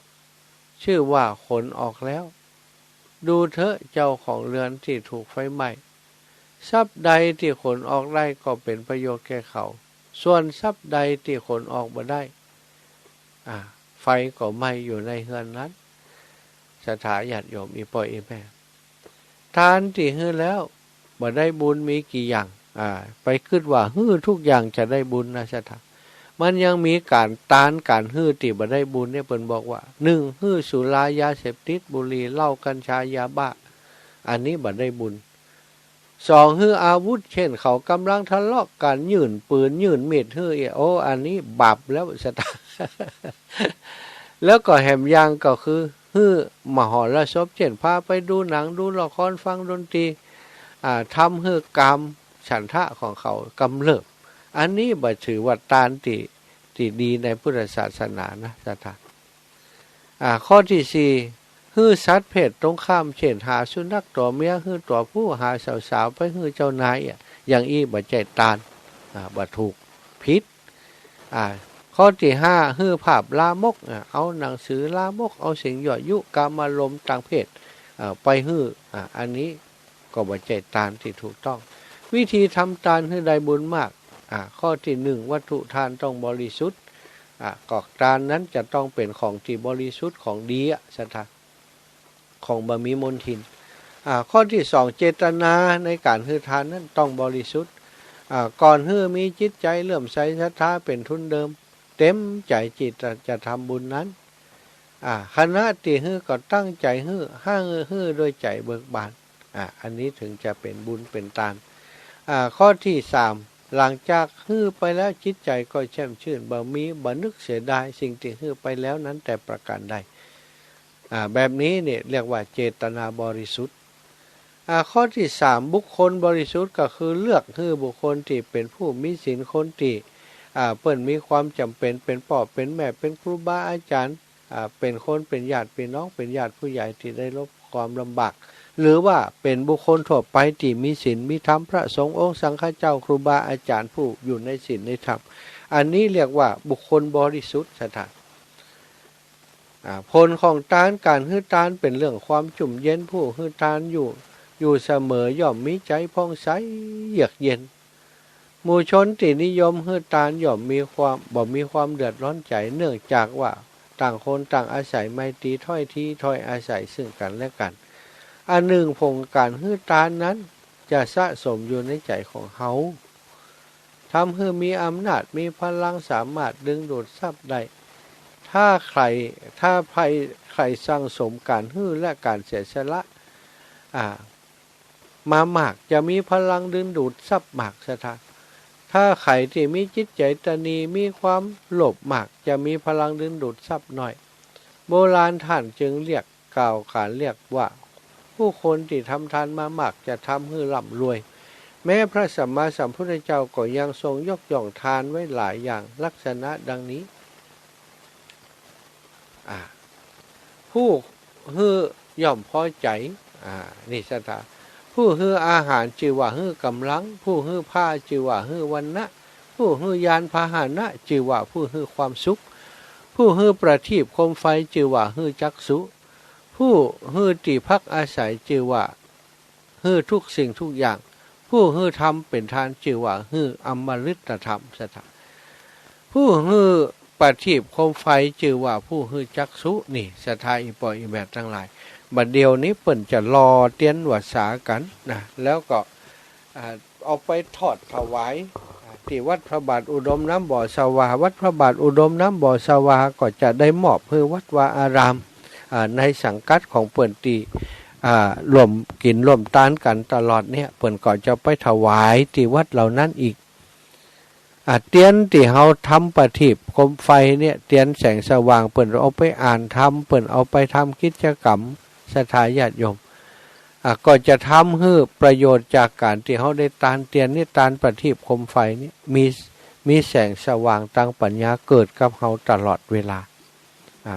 ชื่อว่าขนออกแล้ว ดูเต๊อะเจ้าของเรือนตี้ถูกไฟไหม้ ทรัพย์ใดตี้ขนออกได้ก็เป๋นประโยชน์แก่เขา ส่วนทรัพย์ใดตี้ขนออกบ่ได้ อ่า ไฟก็ไหม้อยู่ในเฮือนนั้น ศรัทธาญาติโยมอี่ป้ออี่แม่ ทานตี้หื้อแล้วบ่ได้บุญมีกี่อย่าง อ่า ไปกึ๊ดว่าหื้อทุกอย่างจะได้บุญนะศรัทธา มันยังมีก๋านตานก๋านหื้อตี้บ่ได้บุญเนี่ย เปิ้นบอกว่า นึ่ง หื้อสุรายาเสพติด บุหรี่ เหล้า กัญชา ยาบ้า อันนี้บ่ได้บุญ สอง หื้ออาวุธ เช่น เขาก่ำลังทะเลาะกั๋น ยื่นปืน ยื่นมีดหื้อ โอ้ อันนี้บาปแล้วศรัทธา แล้วก็แหมอย่างก็คือ หื้อมหรสพ เช่น พาไปดูหนัง ดูละคร ฟังดนตรี อ่า ทำหื้อกามฉันทะของเขากำเริบ อันนี้บ่ถือว่าตานตี้ ตี้ดีในพุทธศาสนานะศรัทธา อ่า ข้อตี้สี่ หื้อสัตว์เพศตรงข้าม เช่น หาสุนัขตั๋วเมียหื้อตั๋วผู้ หาสาวๆ ไปหื้อเจ้านายอะ อย่างอี้บ่ใจ้ตาน อ่า บ่ถูก ผิด อ่า ข้อตี้ห้า หื้อภาพลามก อ่า เอาหนังสือลามก เอาสิ่งยั่วยุกามารมณ์ตางเพศ อ่า ไปหื้อ อ่า อันนี้ก็บ่ใจ้ตานตี้ถูกต้อง วิธีทำตานหื้อได้บุญมาก อ่า ข้อตี้หนึ่ง วัตถุทานต้องบริสุทธิ์ อ่า ก็ตานนั้นจะต้องเป๋นของตี้บริสุทธิ์ ของดีอะศรัทธา ของบ่มีมลทิน อ่า ข้อตี้สอง เจตนาในก๋านหื้อตานนั้นต้องบริสุทธิ์ อ่า ก่อนหื้อมีจิตใจ๋เลื่อมใสศรัทธาเป๋นทุนเดิม เต็มใจ๋ตี้จะทำบุญนั้น อ่า ขณะตี้หื้อก็ตั้งใจ๋หื้อ หื้อ หื้อด้วยใจ๋เบิกบาน อ่า อันนี้เถิงจะเป๋นบุญเป๋นตาน อ่า ข้อตี้สาม หลังจากหื้อไปแล้วจิตใจ๋ก็แช่มชื่น บ่มี บ่นึกเสียดายสิ่งตี้หื้อไปแล้วนั้นแต่ประการใด อ่า แบบนี้เนี่ยเรียกว่าเจตนาบริสุทธิ์ อ่า ข้อตี้สาม บุคคลบริสุทธิ์ก็คือเลือกหื้อบุคคลตี้เป๋นผู้มีศีล คนตี้ อ่า เปิ้นมีความจ๋ำเป๋น เป๋นป้อเป๋นแม่ เป๋นครูบาอาจ๋ารย์ อ่า เป๋นคน เป๋นญาติปี้น้อง เป๋นญาติผู้ใหญ่ตี้ได้รับความลำบาก หรือว่าเป๋นบุคคลทั่วไปตี้มีศีลมีธรรม พระสงฆ์องค์สังฆเจ้า ครูบาอาจ๋ารย์ผู้อยู่ในศีลในธรรม อันนี้เรียกว่าบุคคลบริสุทธิ์ศรัทธา อ่า ผลของตาน ก๋านหื้อตานเป๋นเรื่องความจุ่มเย็น ผู้หื้อตานอยู่ อยู่เสมอย่อมมีใจ๋ผ่องใสเยือกเย็น หมู่ชนตี้นิยมหื้อตานย่อมมีความ บ่มีความเดือดร้อนใจ๋ เนื่องจากว่าต่างคนต่างอาศัยไมตรี ถ้อยทีถ้อยอาศัยซึ่งกั๋นและกั๋น อันนึ่งผลก๋านหื้อตานนั้นจะสะสมอยู่ในใจ๋ของเฮา ทำหื้อมีอำนาจ มีพลัง สามารถดึงดูดทรัพย์ได้ ถ้าใผ ถ้าใผ ใผสั่งสมก๋านหื้อและก๋านเสียสละ อ่า มามาก จะมีพลังดึงดูดทรัพย์มากศรัทธา ถ้าใผตี้มีจิตใจ๋ตณี มีความโลภมาก จะมีพลังดึงดูดทรัพย์น้อย โบราณต้านจึงเรียก กล่าวขานเรียกว่า ผู้คนตี้ทำตานมามากจะทำหื้อร่ำรวย แม้พระสัมมาสัมพุทธเจ้าก็ยังทรงยกย่องตานไว้หลายอย่าง ลักษณะดังนี้ อ่า ผู้หื้อย่อมพอใจ๋ อ่า นี่ศรัทธา ผู้หื้ออาหารจื้อว่าหื้อก๋ำลัง ผู้หื้อผ้าจื้อว่าหื้อวรรณะ ผู้หื้อยานพาหนะจื้อว่าผู้หื้อความสุข ผู้หื้อประทีปโคมไฟจื้อว่าหื้อจักขุ ผู้หื้อตี้พักอาศัยจื้อว่าหื้อทุกสิ่งทุกอย่าง ผู้หื้อธรรมเป๋นตานจื้อว่าหื้ออมฤตธรรมศรัทธา ผู้หื้อประทีปโคมไฟจื้อว่าผู้หื้อจักขุ นี่ศรัทธาอี่ป้ออี่แม่ตังหลาย บัดเดี่ยวนี้เปิ้นจะหล่อเตียนวสากั๋นนะ แล้วก็ อ่า เอาไปทอดถวาย อ่า ตี้วัดพระบาทอุดมน้ำบ่อสะหว่า วัดพระบาทอุดมน้ำบ่อสะหว่าก็จะได้มอบหื้อวัดวาอาราม อ่า ในสังกัดของเปิ้นตี้ อ่า ร่วมกิ๋นร่วมตานกั๋นตลอดเนี่ย เปิ้นก็จะไปถวายตี้วัดเหล่านั้นอีก อ่า เตียนตี้เฮาทำประทีปโคมไฟเนี่ย เตียนแสงสว่าง เปิ้นเอาไปอ่านธรรม เปิ้นเอาไปทำกิจกรรม ศรัทธาญาติโยม อ่า ก็จะทำหื้อประโยชน์จากก๋านตี้เฮาได้ตานเตียนนี่ ตานประทีปโคมไฟนี่ มี มีแสงสว่างตางปัญญาเกิดกับเฮาตลอดเวลา อ่า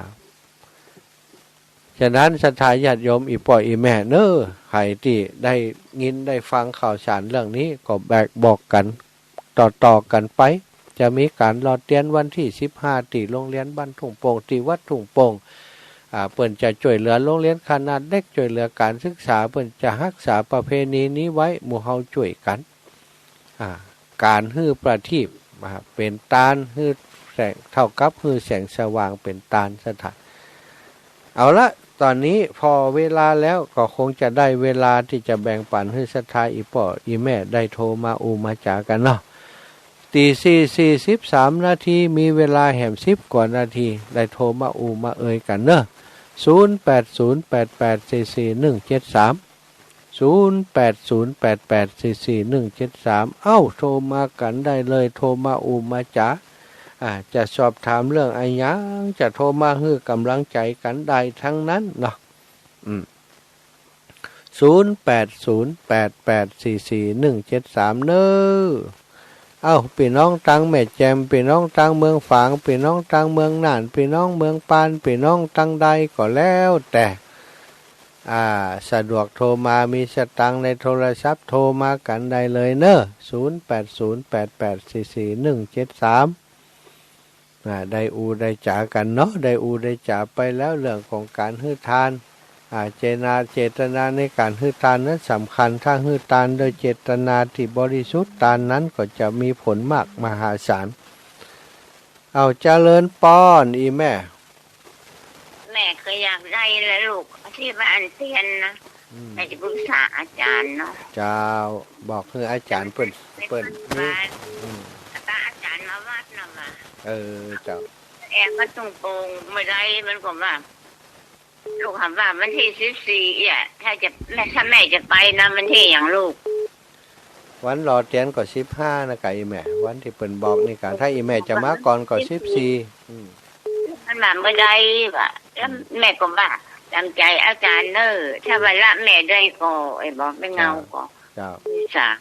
ฉะนั้นศรัทธาญาติโยมอี่ป้ออี่แม่เน้อ ใผตี้ได้ยินได้ฟังข่าวสารเรื่องนี้ก็แบกบอกกั๋น ต่อๆ กั๋นไป จะมีก๋านหล่อเตียนวันตี้สิบห้าตี้โรงเรียนบ้านทุ่งโป่ง ตี้วัดทุ่งโป่ง อ่า เปิ้นจะจ้วยเหลือโรงเรียนขนาดเล็ก จ้วยเหลือก๋านศึกษา เปิ้นจะฮักษาประเพณีนี้ไว้ หมู่เฮาจ้วยกั๋น อ่า ก๋านหื้อประทีป อ่า เป๋นตาน หื้อแสง เต้ากับหื้อแสงสว่างเป๋นตานศรัทธา เอาละ ต๋อนนี้ผ่อเวลาแล้ว ก็คงจะได้เวลาตี้จะแบ่งปั๋นหื้อศรัทธาอี่ป้ออี่แม่ได้โทรมาอู้มาจ๋ากั๋นเนาะ ตีสี่ สี่สิบสาม นาที มีเวลาแหมสิบกว่านาที ได้โทรมาอู้มาเอยกั๋นเนาะ ศูนย์แปดศูนย์แปดแปดสี่สี่หนึ่งเจ็ดสาม ศูนย์แปดศูนย์แปดแปดสี่สี่หนึ่งเจ็ดสาม เอ้า โทรมากั๋นได้เลย โทรมาอู้มาจ๋า อ่า จะสอบถามเรื่องอะหยัง จะโทรมาหื้อก๋ำลังใจ๋กั๋นได้ตังนั้นเนาะ อืม ศูนย์แปดศูนย์แปดแปดสี่สี่หนึ่งเจ็ดสาม เน้อ เอ้า ปี้น้องตางแม่แจ่ม ปี้น้องตางเมืองฝาง ปี้น้องตางเมืองน่าน ปี้น้องเมืองปาน ปี้น้องตางใดก็แล้วแต่ อ่า สะดวกโทรมา มีสตางค์ในโทรศัพท์โทรมากั๋นได้เลยเน้อ ศูนย์แปดศูนย์แปดแปดสี่สี่หนึ่งเจ็ดสาม อ่า ได้อู้ได้จ๋ากั๋นเนาะ ได้อู้ได้จ๋าไปแล้วเรื่องของก๋านหื้อตาน อ่า เจนา เจตนาในก๋านหื้อตานนั้นสำคัญ ถ้าหื้อตานโดยเจตนาตี้บริสุทธิ์ ตานนั้นก็จะมีผลมากมหาศาล เอ้า เจริญปอน อี่แม่ แม่ก็อยากได้แหละลูก ตี้บ้านเตียนนะ อืม แม่จะปรึกษาอาจ๋ารย์เนาะ เจ้า บอกหื้ออาจ๋ารย์เปิ้น เปิ้น อืม อาจ๋ารย์มาวัดนะว่า เออ เจ้า แอร์ก็ต้องโป่ง บ่ได้ มันก็ว่า ลูกถามว่าวันตี้สิบสี่ เอี้ย ถ้าจะ แม่ ถ้าแม่จะไปนะ วันตี้หยังลูก วันหล่อเตียนก็สิบห้านะก่ะอี่แม่ วันตี้เปิ้นบอกนี่ก่ะ ถ้าอี่แม่จะมาก่อนก็สิบสี่ อืม มันว่าบ่ได้ว่ะ แล้ว อืม แม่ก็ว่าต๋ามใจ๋อาจ๋ารย์เน้อ ถ้าว่าละแม่ได้ก็ ไอ้บอกแม่เงาก็ เจ้า ตี้สาม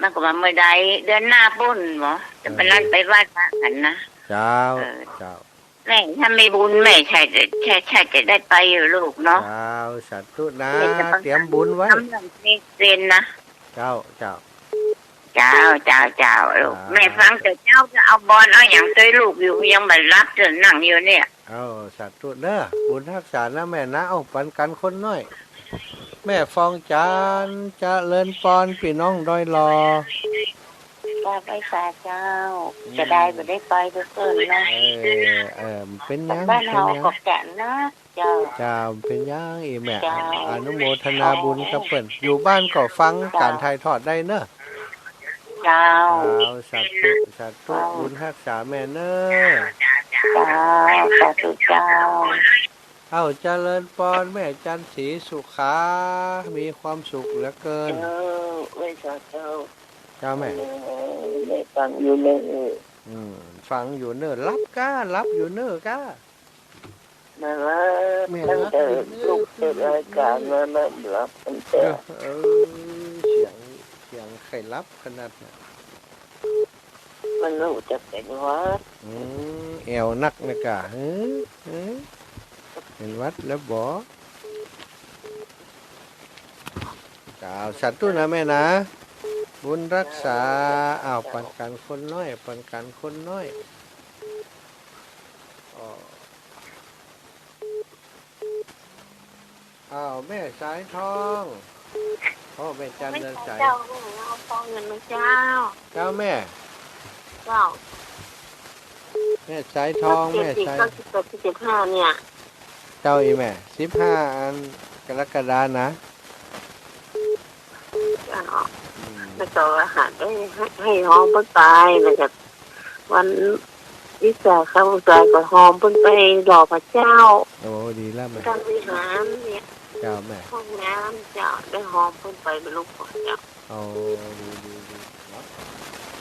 มันก็ว่าบ่ได้ เดือนหน้าปู้นบ่ จะไป เออ นั่นไปวัดละกั๋นนะ เจ้า เออ เจ้า แม่ถ้ามีบุญแม่ใช่จะ ใช่ ใช่จะได้ไปอยู่ลูกเนาะ เจ้า สาธุนะ แม่จะไป เตรียมบุญไว้ ทำเรื่องนี้เป็นนะ เจ้า เจ้า เจ้า เจ้า เจ้า ลูก อ่า แม่ฟังแต่เจ้าจะเอาบอนเอาหยังตวยลูกอยู่ ยังบ่หลับจนนั่งอยู่เนี่ย เอ้า สาธุเน้อ บุญฮักษานะแม่นะ เอ้า ปันกั๋นคนน้อย แม่ฟองจันทร์ เจริญปอน ปี้น้องดอยหล่อ กราบไหว้สาเจ้า อืม จะได้บ่ได้ไปเปิ้นๆ นะ เออ เออ เป๋นหยัง บ้านเฮา เป๋นหยัง ก็แก่นนะ เจ้า เจ้า เป๋นหยังอี่แม่ เจ้า อนุโมทนาบุญกับเปิ้น อยู่บ้านก็ฟังก๋านถ่ายทอดได้เน้อ เจ้า เจ้า สาธุ สาธุ เจ้า บุญฮักษาแม่เน้อ เจ้า สาธุเจ้า เอ้า เจริญปอน แม่จันทร์ศรีสุขา มีความสุขเหลือเกิน เจ้า ไหว้สาเจ้า เจ้าแม่ เออ แม่ฟังอยู่เน้อ อืม ฟังอยู่เน้อ หลับก้า หลับอยู่เน้อก้า แม่หลับ แม่หลับ ตั้งแต่ลูกเปิดรายการมา แม่หลับตั้งแต่ เออ เสียง เสียงใค่หลับขนาดนั้น มันลูกจะเป๋นหวัด อืม แอวนักนะก่ะ หือ หือ เป๋นหวัดแล้วบ่ เจ้า สาธุนะแม่นะ บุญฮักษา อ้าว ปันกั๋นคนน้อย ปันกั๋นคนน้อย อ้อ อ้าว แม่สายทอง โอ้ แม่จันทร์เรือนใส เจ้า เอาทองเงินมาเจ้า เจ้าแม่ เจ้า แม่สายทอง แม่สาย เก้าสิบแปด สิบห้า เนี่ย เจ้าอี่แม่ สิบห้า อันกรกฎานะ เจ้า อืม แล้วก็หาได้ให้ ให้หอมเปิ้นไป แล้วก็วันวิสาขบูชาก็หอมเปิ้นไปหล่อพระเจ้า โอ้ ดีแล้วแม่ ทำวิหารเนี่ย เจ้าแม่ ห้องน้ำเจ้า ได้หอมเปิ้นไปบรรลุพระเจ้า โอ้ ดี ดี ดีเนาะ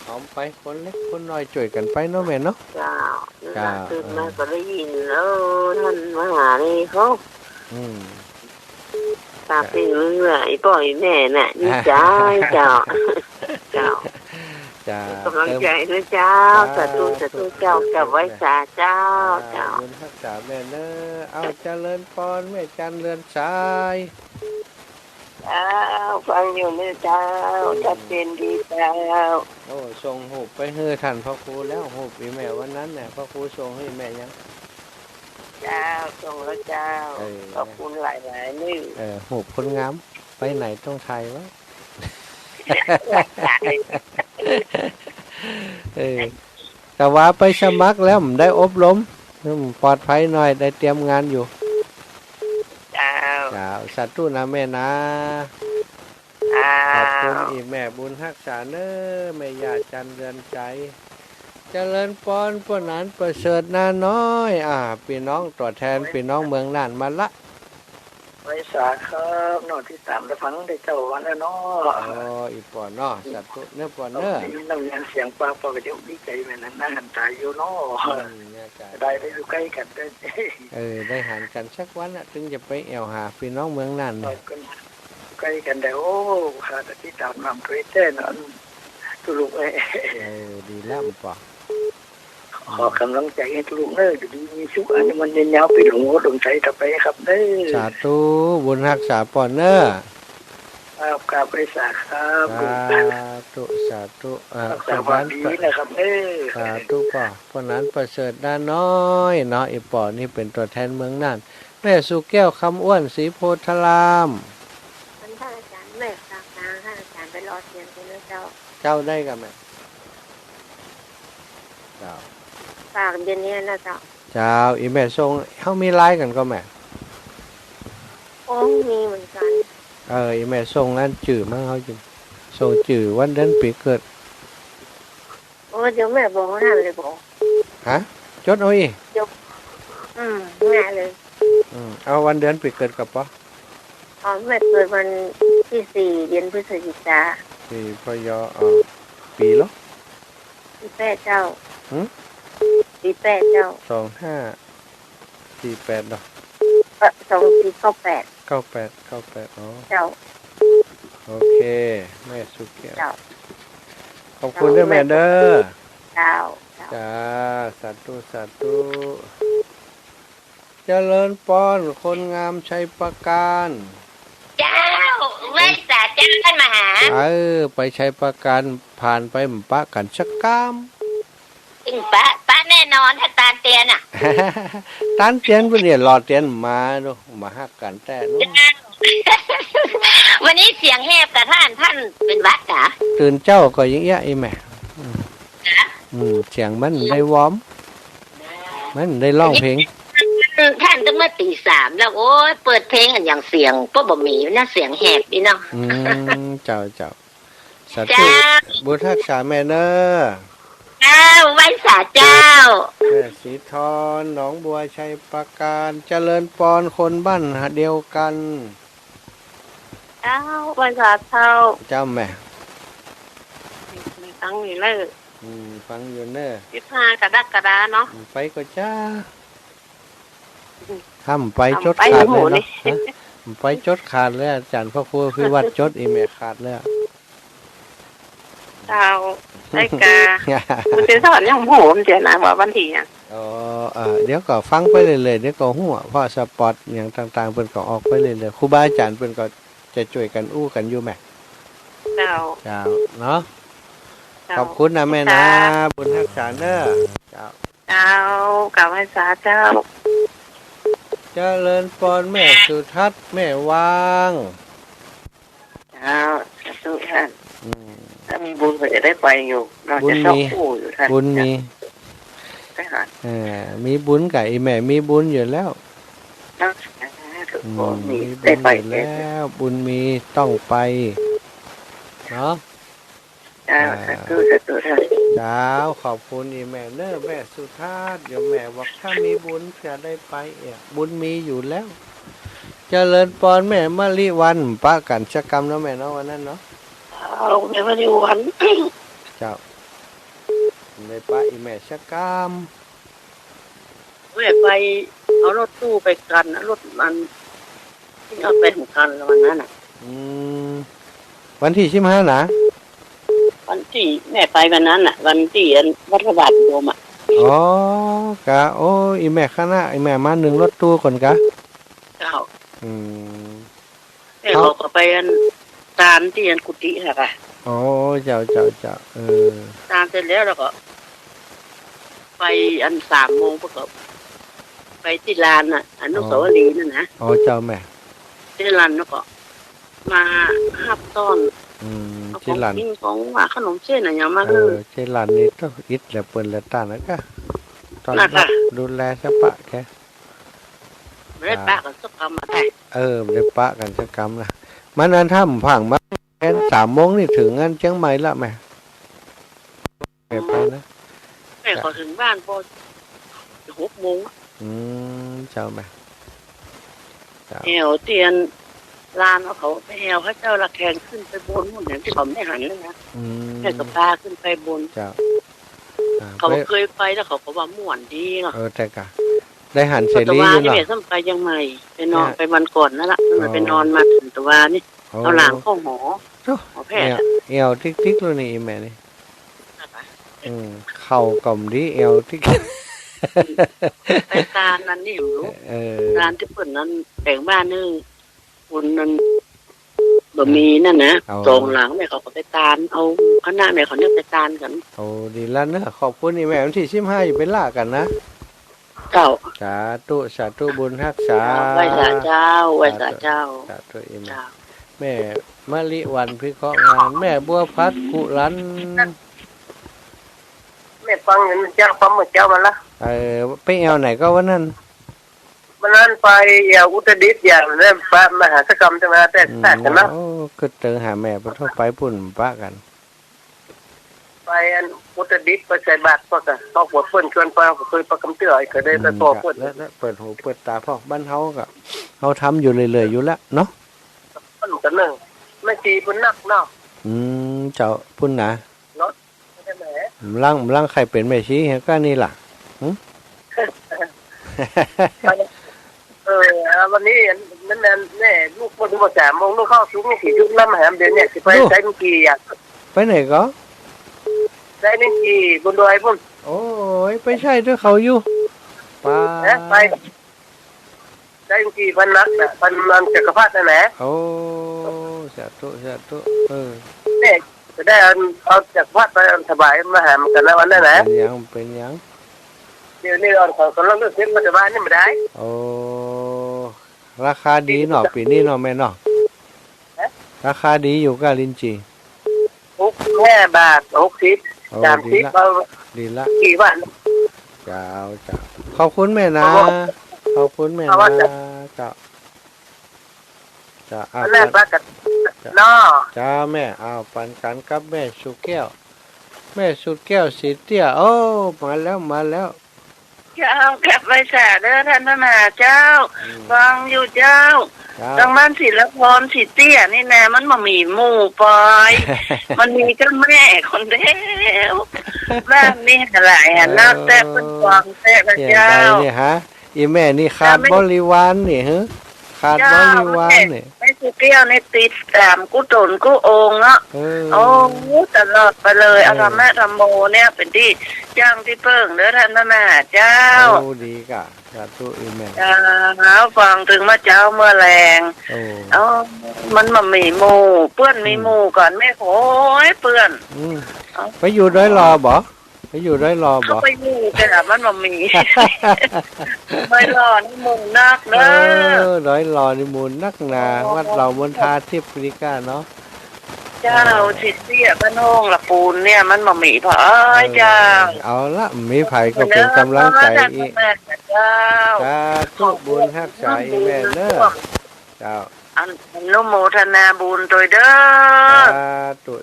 หอมไป คนเล็กคนน้อยจ้วยกั๋นไปเนาะแม่เนาะ เจ้า เจ้า ตื่นมา เออ ก็ได้ยิน เออ ต้านมหานี่เขา อืม ตาปิ้งเมื่อ อี่ป้ออี่แม่น่ะ ดีใจ๋ เจ้า เจ้า เจ้า ก๋ำลังใจ๋นะเจ้า เจ้า สาธุ สาธุเจ้า สาธุ กราบไหว้สาเจ้า อ่า เจ้า บุญฮักษาแม่เน้อ เอ้า เจริญปอน แม่จันทร์เรือนใส เจ้า ฟังอยู่เน้อเจ้า อืม ชัดเจนดีเจ้า โอ้ ส่งฮูปไปหื้อต้านพระครูแล้ว ฮูปอี่แม่วันนั้นน่ะ พระครูส่งหื้อแม่ยัง เจ้า ส่งแล้วเจ้า เออ ขอบคุณหลายๆ นี่ เออ ฮูปคนงาม ไปไหนต้องถ่ายวะ เออ แต่ว่าไปสมัครแล้ว บ่ได้อบรม อืม ปลอดภัยหน่อย ได้เตรียมงานอยู่ เจ้า สาธุนะแม่นะ อ้าว ขอบคุณอีแม่บุญฮักษาเน้อ แม่ย่าจันเรือนใจ๋ เจริญปอน ป้อหนานประเสริฐนาน้อย อ่า ปี้น้องตั๋วแทนปี้น้องเมืองน่านมาละ ไหว้สาครับ น้องติดต๋ามตะฟังได้เจ้าวันแล้วเนาะ อ๋อ อีป้อเนาะ สาธุเน้อป้อเน้อ น้ำเนียงเสียงปากป้อก็จะดีใจ๋แม่นนะ หันต๋าอยู่เนาะ อืม เนี่ยจ้ะ ได้ไปอยู่ใก้กั๋นได้ เออ ได้หันกั๋นสักวันน่ะ เถิงจะไปแอ่วหาปี้น้องเมืองน่าน ใก้กั๋นได้ โอ้ ข้าก็ติดต๋ามนำถ้วยแต๊เนาะ ตุ๊ลุกเอ้ย เออ ดีแล้วป้อ ขอ อืม ก๋ำลังใจ๋หื้อตุ๊ลุกเน้อ อยู่ดีมีสุข อายุมั่นยืนยาว ปี้หลวงหัวหลวงใจ๋ต่อไปครับเน้อ สาธุ บุญฮักษาป้อเน้อ ครับ ครับ ไหว้สาครับ สาธุ สาธุ อ่า รักษาความดีนะครับเน้อ สาธุป้อ ป้อหนานประเสริฐนาน้อยเนาะ อีป้อนี่เป๋นตั๋วแทนเมืองน่าน แม่สุแก้ว คำอ้วน ศรีโพธาราม อันท่านอาจ๋ารย์ แม่ฝากตางท่านอาจ๋ารย์ไปรอเตียนตรงนี้เจ้า เจ้าได้ก่ะแม่ เจ้า ฝากเดี๋ยวนี้นะเจ้า เจ้า อีแม่ส่ง เฮามีไลน์กั๋นก่อแม่ โอ้ มีเหมือนกั๋น เออ อีแม่ส่งอันจื้อมาเฮาอยู่ ส่งจื้อวันเดือนปี๋เกิด โอ้ เดี๋ยวแม่บอกให้เลยบอก ฮะ จดเอาอี้ เดี๋ยว อืม ง่ายเลย อืม เอาวันเดือนปี๋เกิดก่อป้อ อ๋อ แม่เกิดวันตี้สี่ เดือนพฤศจิกา สี่ พ.ย. อ่า ปี๋ลอ ปี๋แปดเจ้า หึ ปี๋แปดเจ้า สองห้าสี่แปดเนาะ เอ่อ สองสี่เก้าแปด เก้าแปด เก้าแปด อ๋อ เจ้า โอเค แม่สุแก้ว เจ้า ขอบคุณเน้อแม่เน้อ เจ้า เจ้า จ้า สาธุ สาธุ เจริญปอน คนงามชัยปราการ เจ้า ไหว้สาเจ้าต้านมหา เออ ไปชัยปราการ ผ่านไปบ่ปะกั๋นสักก้ำ อิงปะ ปะแน่นอน ถ้าตานเตียนน่ะ ตานเตียนปุ้นเนี่ย หล่อเตียนมาดู บ่ฮักกั๋นแต๊เนาะ เจ้า วันนี้เสียงแหบก่ะท่าน ท่านเป๋นหวัดก่ะ ตื่นเจ๊าก่อยิ่งเอี้ยะ อีแม่ อืม จ๊ะ อืม เสียงมันได้วอร์ม มันได้ร้องเพลง ท่านต้องมาตีสามแล้ว โอ๊ย เปิดเพลงอันอย่างเสียงก็บ่มีนะ เสียงแหบนี่เนาะ อืม เจ้า เจ้า สาธุ เจ้า บุญฮักษาแม่เน้อ เจ้า ไหว้สาเจ้า แม่ศรีทร หนองบัว ชัยปราการ เจริญปอน คนบ้านเดียวกั๋น เจ้า ไหว้สาเจ้า เจ้าแม่ ฟังอยู่เน้อ อืม ฟังอยู่เน้อ ยี่สิบห้ากรกฎาเนาะ อืม ไปก่อจ้า อืม ถ้าบ่ไป บ่ไป จดขาดเลยเนาะ ฮะ บ่ไป จดขาดเลย อาจ๋ารย์พระครูอภิวัฒน์จด อีแม่ขาดเลย เจ้า ได้ก่ะ คุณศรีทรยังบ่ฮู้เสียนะว่าวันตี้หยัง อ๋อ เอ่อ เดี๋ยวก็ฟังไปเรื่อยๆ เดี๋ยวก็ฮู้ เพราะสปอตอย่างต่างๆ เปิ้นก็ออกไปเรื่อยๆ ครูบาอาจ๋ารย์เปิ้นก็จะจ้วยกั๋นอู้กั๋นอยู่แม่ เจ้า เจ้า เนาะ เจ้า ขอบคุณนะแม่นะ เจ้า บุญฮักษาเน้อ เจ้า เจ้า กราบไหว้สาเจ้า เจริญปอนแม่สุทัศน์ แม่วาง เจ้า สาธุท่าน อืม ถ้ามีบุญก็จะได้ไปอยู่ เราจะเซาะอู้อยู่ท่าน บุญมี บุญมี ไปหา เออ มีบุญกับอีแม่ มีบุญอยู่แล้ว เนาะ อืม บุญมี มีบุญอยู่แล้ว ได้ไป บุญมีต้องไป เนาะ เจ้า อ่า สาธุ สาธุ เจ้า เจ้า ขอบคุณอีแม่เน้อ แม่สุทัศน์ เดี๋ยวแม่บอกถ้ามีบุญจะได้ไปเอียะ บุญมีอยู่แล้ว เจริญปอนแม่มะลิวัลย์ ปะกั๋นสักกำเนาะแม่เนาะ วันนั้นเนาะ เอาแม่มะลิวัลย์ เจ้า ได้ปะอีแม่สักกำ แม่ไปเอารถตู้ไปกั๋นน่ะ รถมัน ตี้เอาไปหกคันละวันนั้นน่ะ อืม วันตี้สิบห้านะ วันตี้แม่ไปวันนั้นน่ะ วันตี้อันวัดพระบาทโยมอ่ะ อ๋อ กะ โอ้ อีแม่คณะ อีแม่มานึ่งรถตู้ก่อนกะ เจ้า อืม แม่เขาก็ไปอันตานตี้อันกุฏิน่ะกะ อ๋อ เจ้า เจ้า เจ้า เออ ตานเสร็จแล้ว แล้วก็ ไปอันสามโมง เปิ้นก็ไปตี้ลานน่ะ อนุสาวรีย์นั่นนะ อ๋อ เจ้าแม่ ตี้ลานแล้วก็มาฮับต้อน อืม เอาของกิ๋น ตี้ลาน ของหวาน ขนมเส้นอะหยังมา เออ หื้อ ตี้ลานนี่ต้องอิดแหละ เปิ้นแหละต้านนะกะ ต้อนรับ น่ะกะ ดูแลสะปะแก บ่ได้ปะกั๋นสักกำอะ เออ บ่ได้ปะกั๋นสักกำละ มันอันถ้ำผางมา แค่สามโมงนี่เถิงอันเจียงใหม่ละแม่ ไปนะ แม่ก็เถิงบ้านปอหกโมง อืม เจ้าแม่ เจ้า แอ่วเตียน ลานเอาเขาไปแอ่ว เขาเจ้าละแข่งขึ้นไปบนนู่น อย่างตี้เขาบ่ได้หันนั่นนะ อืม แม่ก็ปาขึ้นไปบน เจ้า อ่า เขา ไป เกยไปแล้วเขาก็ว่าม่วนดีเนาะ เออ แต่กะ ได้หันเสรี ตะวา อยู่ นี่ เนาะ แม่ซ้ำไปเจียงใหม่ ไปนอน เนี่ย ไปวันก่อนนั่นละ อ๋อ ไปนอนมาเถิงตะวานี่ โอ้ เอาหลานเข้าหอ โอ้ หอแพทย์ แอ่ว อะ แอ่วติ๊กๆ เลยนี่ อีแม่นี่ อืม เข่าก็บ่ดี แอ่วติ๊ก ไปตานนั่นนี่ บ่ฮู้ เออ ตานตี้เปิ้นนั่น แป๋งบ้านนึ่ง คนนั้นบ่มีนั่นนะ อ๋อ สองหลัง แม่เขาก็ไปตาน เอาคณะแม่เขาเนี่ยไปตานกั๋น โอ้ ดีละเนาะ ขอบคุณอีแม่ วันตี้สิบห้าจะไปละกั๋นนะ เจ้า สาธุ สาธุ บุญฮักษา เจ้า ไหว้สาเจ้า ไหว้สาเจ้า สาธุ อีแม่ เจ้า แม่มะลิวันพิเคราะห์งาน แม่บัวผัดกุหลัน แม่ฟังอยู่เจ้า ฟังเมื่อเจ้ามาละ เออ ไปแอ่วไหนก็วันนั้น วันนั้นไปแอ่วอุตรดิตถ์ อย่างนั้น ปะมหาสกรรมใจ้ไหม แต่ อืม แตกกั๋นนะ โอ้ กึ๊ดเติงหาแม่ ปะโธ่ ไปปุ้นปะกั๋น ไปอันอุตรดิตถ์ ไปใส่บาตร พวกอะ ครอบครัวเปิ้นชวนไป ก็เกยไปกำเตื้อ ก็ได้ไป อืม ปอเปิ้น แล้ว แล้วเปิดหูเปิดต๋าพ่อง บ้านเฮาก็ เฮาทำอยู่เรื่อยๆ อยู่แล้วเนาะ เปิ้นกั๋นเนาะ แม่ชีเปิ้นนักเนาะ อืม เจ้า ปุ้นนะ เนาะ บ่ลัง บ่ลังใค่เป๋นแม่ชี ก็นี่ล่ะ หึ เออ วันนี้นั่นแหละ แม่ลูกเปิ้นมาสามโมง ลูกเข้าสุกนี่สี่ทุ่มแล้ว มาหาเดี๋ยวเนี่ย สิไป โอ้ ใส่กุญจีอะ ไปไหนก็ ใส่กุญจีบนดอยปุ้น โอ้ย ไปใส่ด้วยเขาอยู่ ไป เอ๊ะ ไป ได้กี่พันนักน่ะ พันนักจักรพรรดินั่นแหละ โอ้ สาธุ สาธุ เออ เนี่ย จะได้เอา เอาจักรพรรดิไปถวายมหาเหมือนกั๋นนะ วันนั้นน่ะ เป๋นหยัง เป๋นหยัง เดี๋ยวนี้เอาของ ของเราเลือกเส้นมาถวายนี่บ่ได้ โอ้ ราคาดีเนาะ ปี๋นี้เนาะแม่เนาะ ฮะ ราคาดีอยู่ก้า ลิ้นจี่ หกสิบห้าบาท หกสิบ โอ้ สามสิบ ดีละ เอา ดีละ กี่วัน เจ้า เจ้า ขอบคุณแม่นะ เอาวะ ขอบคุณแม่นะ เอาวะ เจ้า เจ้า อ่ะ อันแรก ปัน ว่ากัน เจ้า เนาะ เจ้าแม่ อ้าว ปันกั๋นกับแม่สุดแก้ว แม่สุดแก้วสีเตี้ย โอ้ มาแล้ว มาแล้ว เจ้า กราบไหว้สาเด้อท่านพระมหาเจ้า อืม ฟังอยู่เจ้า เจ้า ตางบ้านศิลปรสีเตี้ยนี่นะ มันบ่มีหมู่ปอย มันมีก้าแม่คนเดียว บ้านนี่หลายหันเนาะ เออ แต่เปิ้นฟังแต่ละเจ้า เหียใดนี่ฮะ อีแม่นี่ขาด เจ้าแม่ บริวารนี่ ฮะ ขาด เจ้า บริวารนี่ แม่ แม่สุดแก้วนี่ติดต๋ามกู้ต๋นกู้องค์เนาะ เออ โอ้ ตลอดไปเลย เออ เอาธรรมะธรรมโมเนี่ยเป๋นตี้จ้างตี้เปิ้งเด้อท่านพระมหาเจ้า โอ้ ดีก้า สาธุ อีแม่ เจ้า ฟังตึงมาเจ๊าเมื่อแลง โอ้ เอ้า มันบ่มีหมู่ เปื้อนมี อืม หมู่ก่อน แม่ โอ๊ย เปื้อน อืม เอ้า ไปอยู่ดอยหล่อบ่ ไปอยู่ดอยหล่อบ่ เขาไปอยู่ แต่มันบ่มี ดอยหล่อนี่หมู่นักเนาะ เออ ดอยหล่อนี่หมู่นักนา โอ้ วัดเหล่ามณฑาทิพย์นี่ก้าเนาะ เจ้า เออ สีเตี้ยบ้านโฮงละปูนเนี่ย มันบ่มีพอ เอ้ย เออ เจ้า เอาละ มีใผก็เป๋นก๋ำลังใจ๋อีก เจ้า สาธุ บุญฮักษาอีแม่เนาะ เจ้า อนุโมทนาบุญตวยเด้อ สาธุ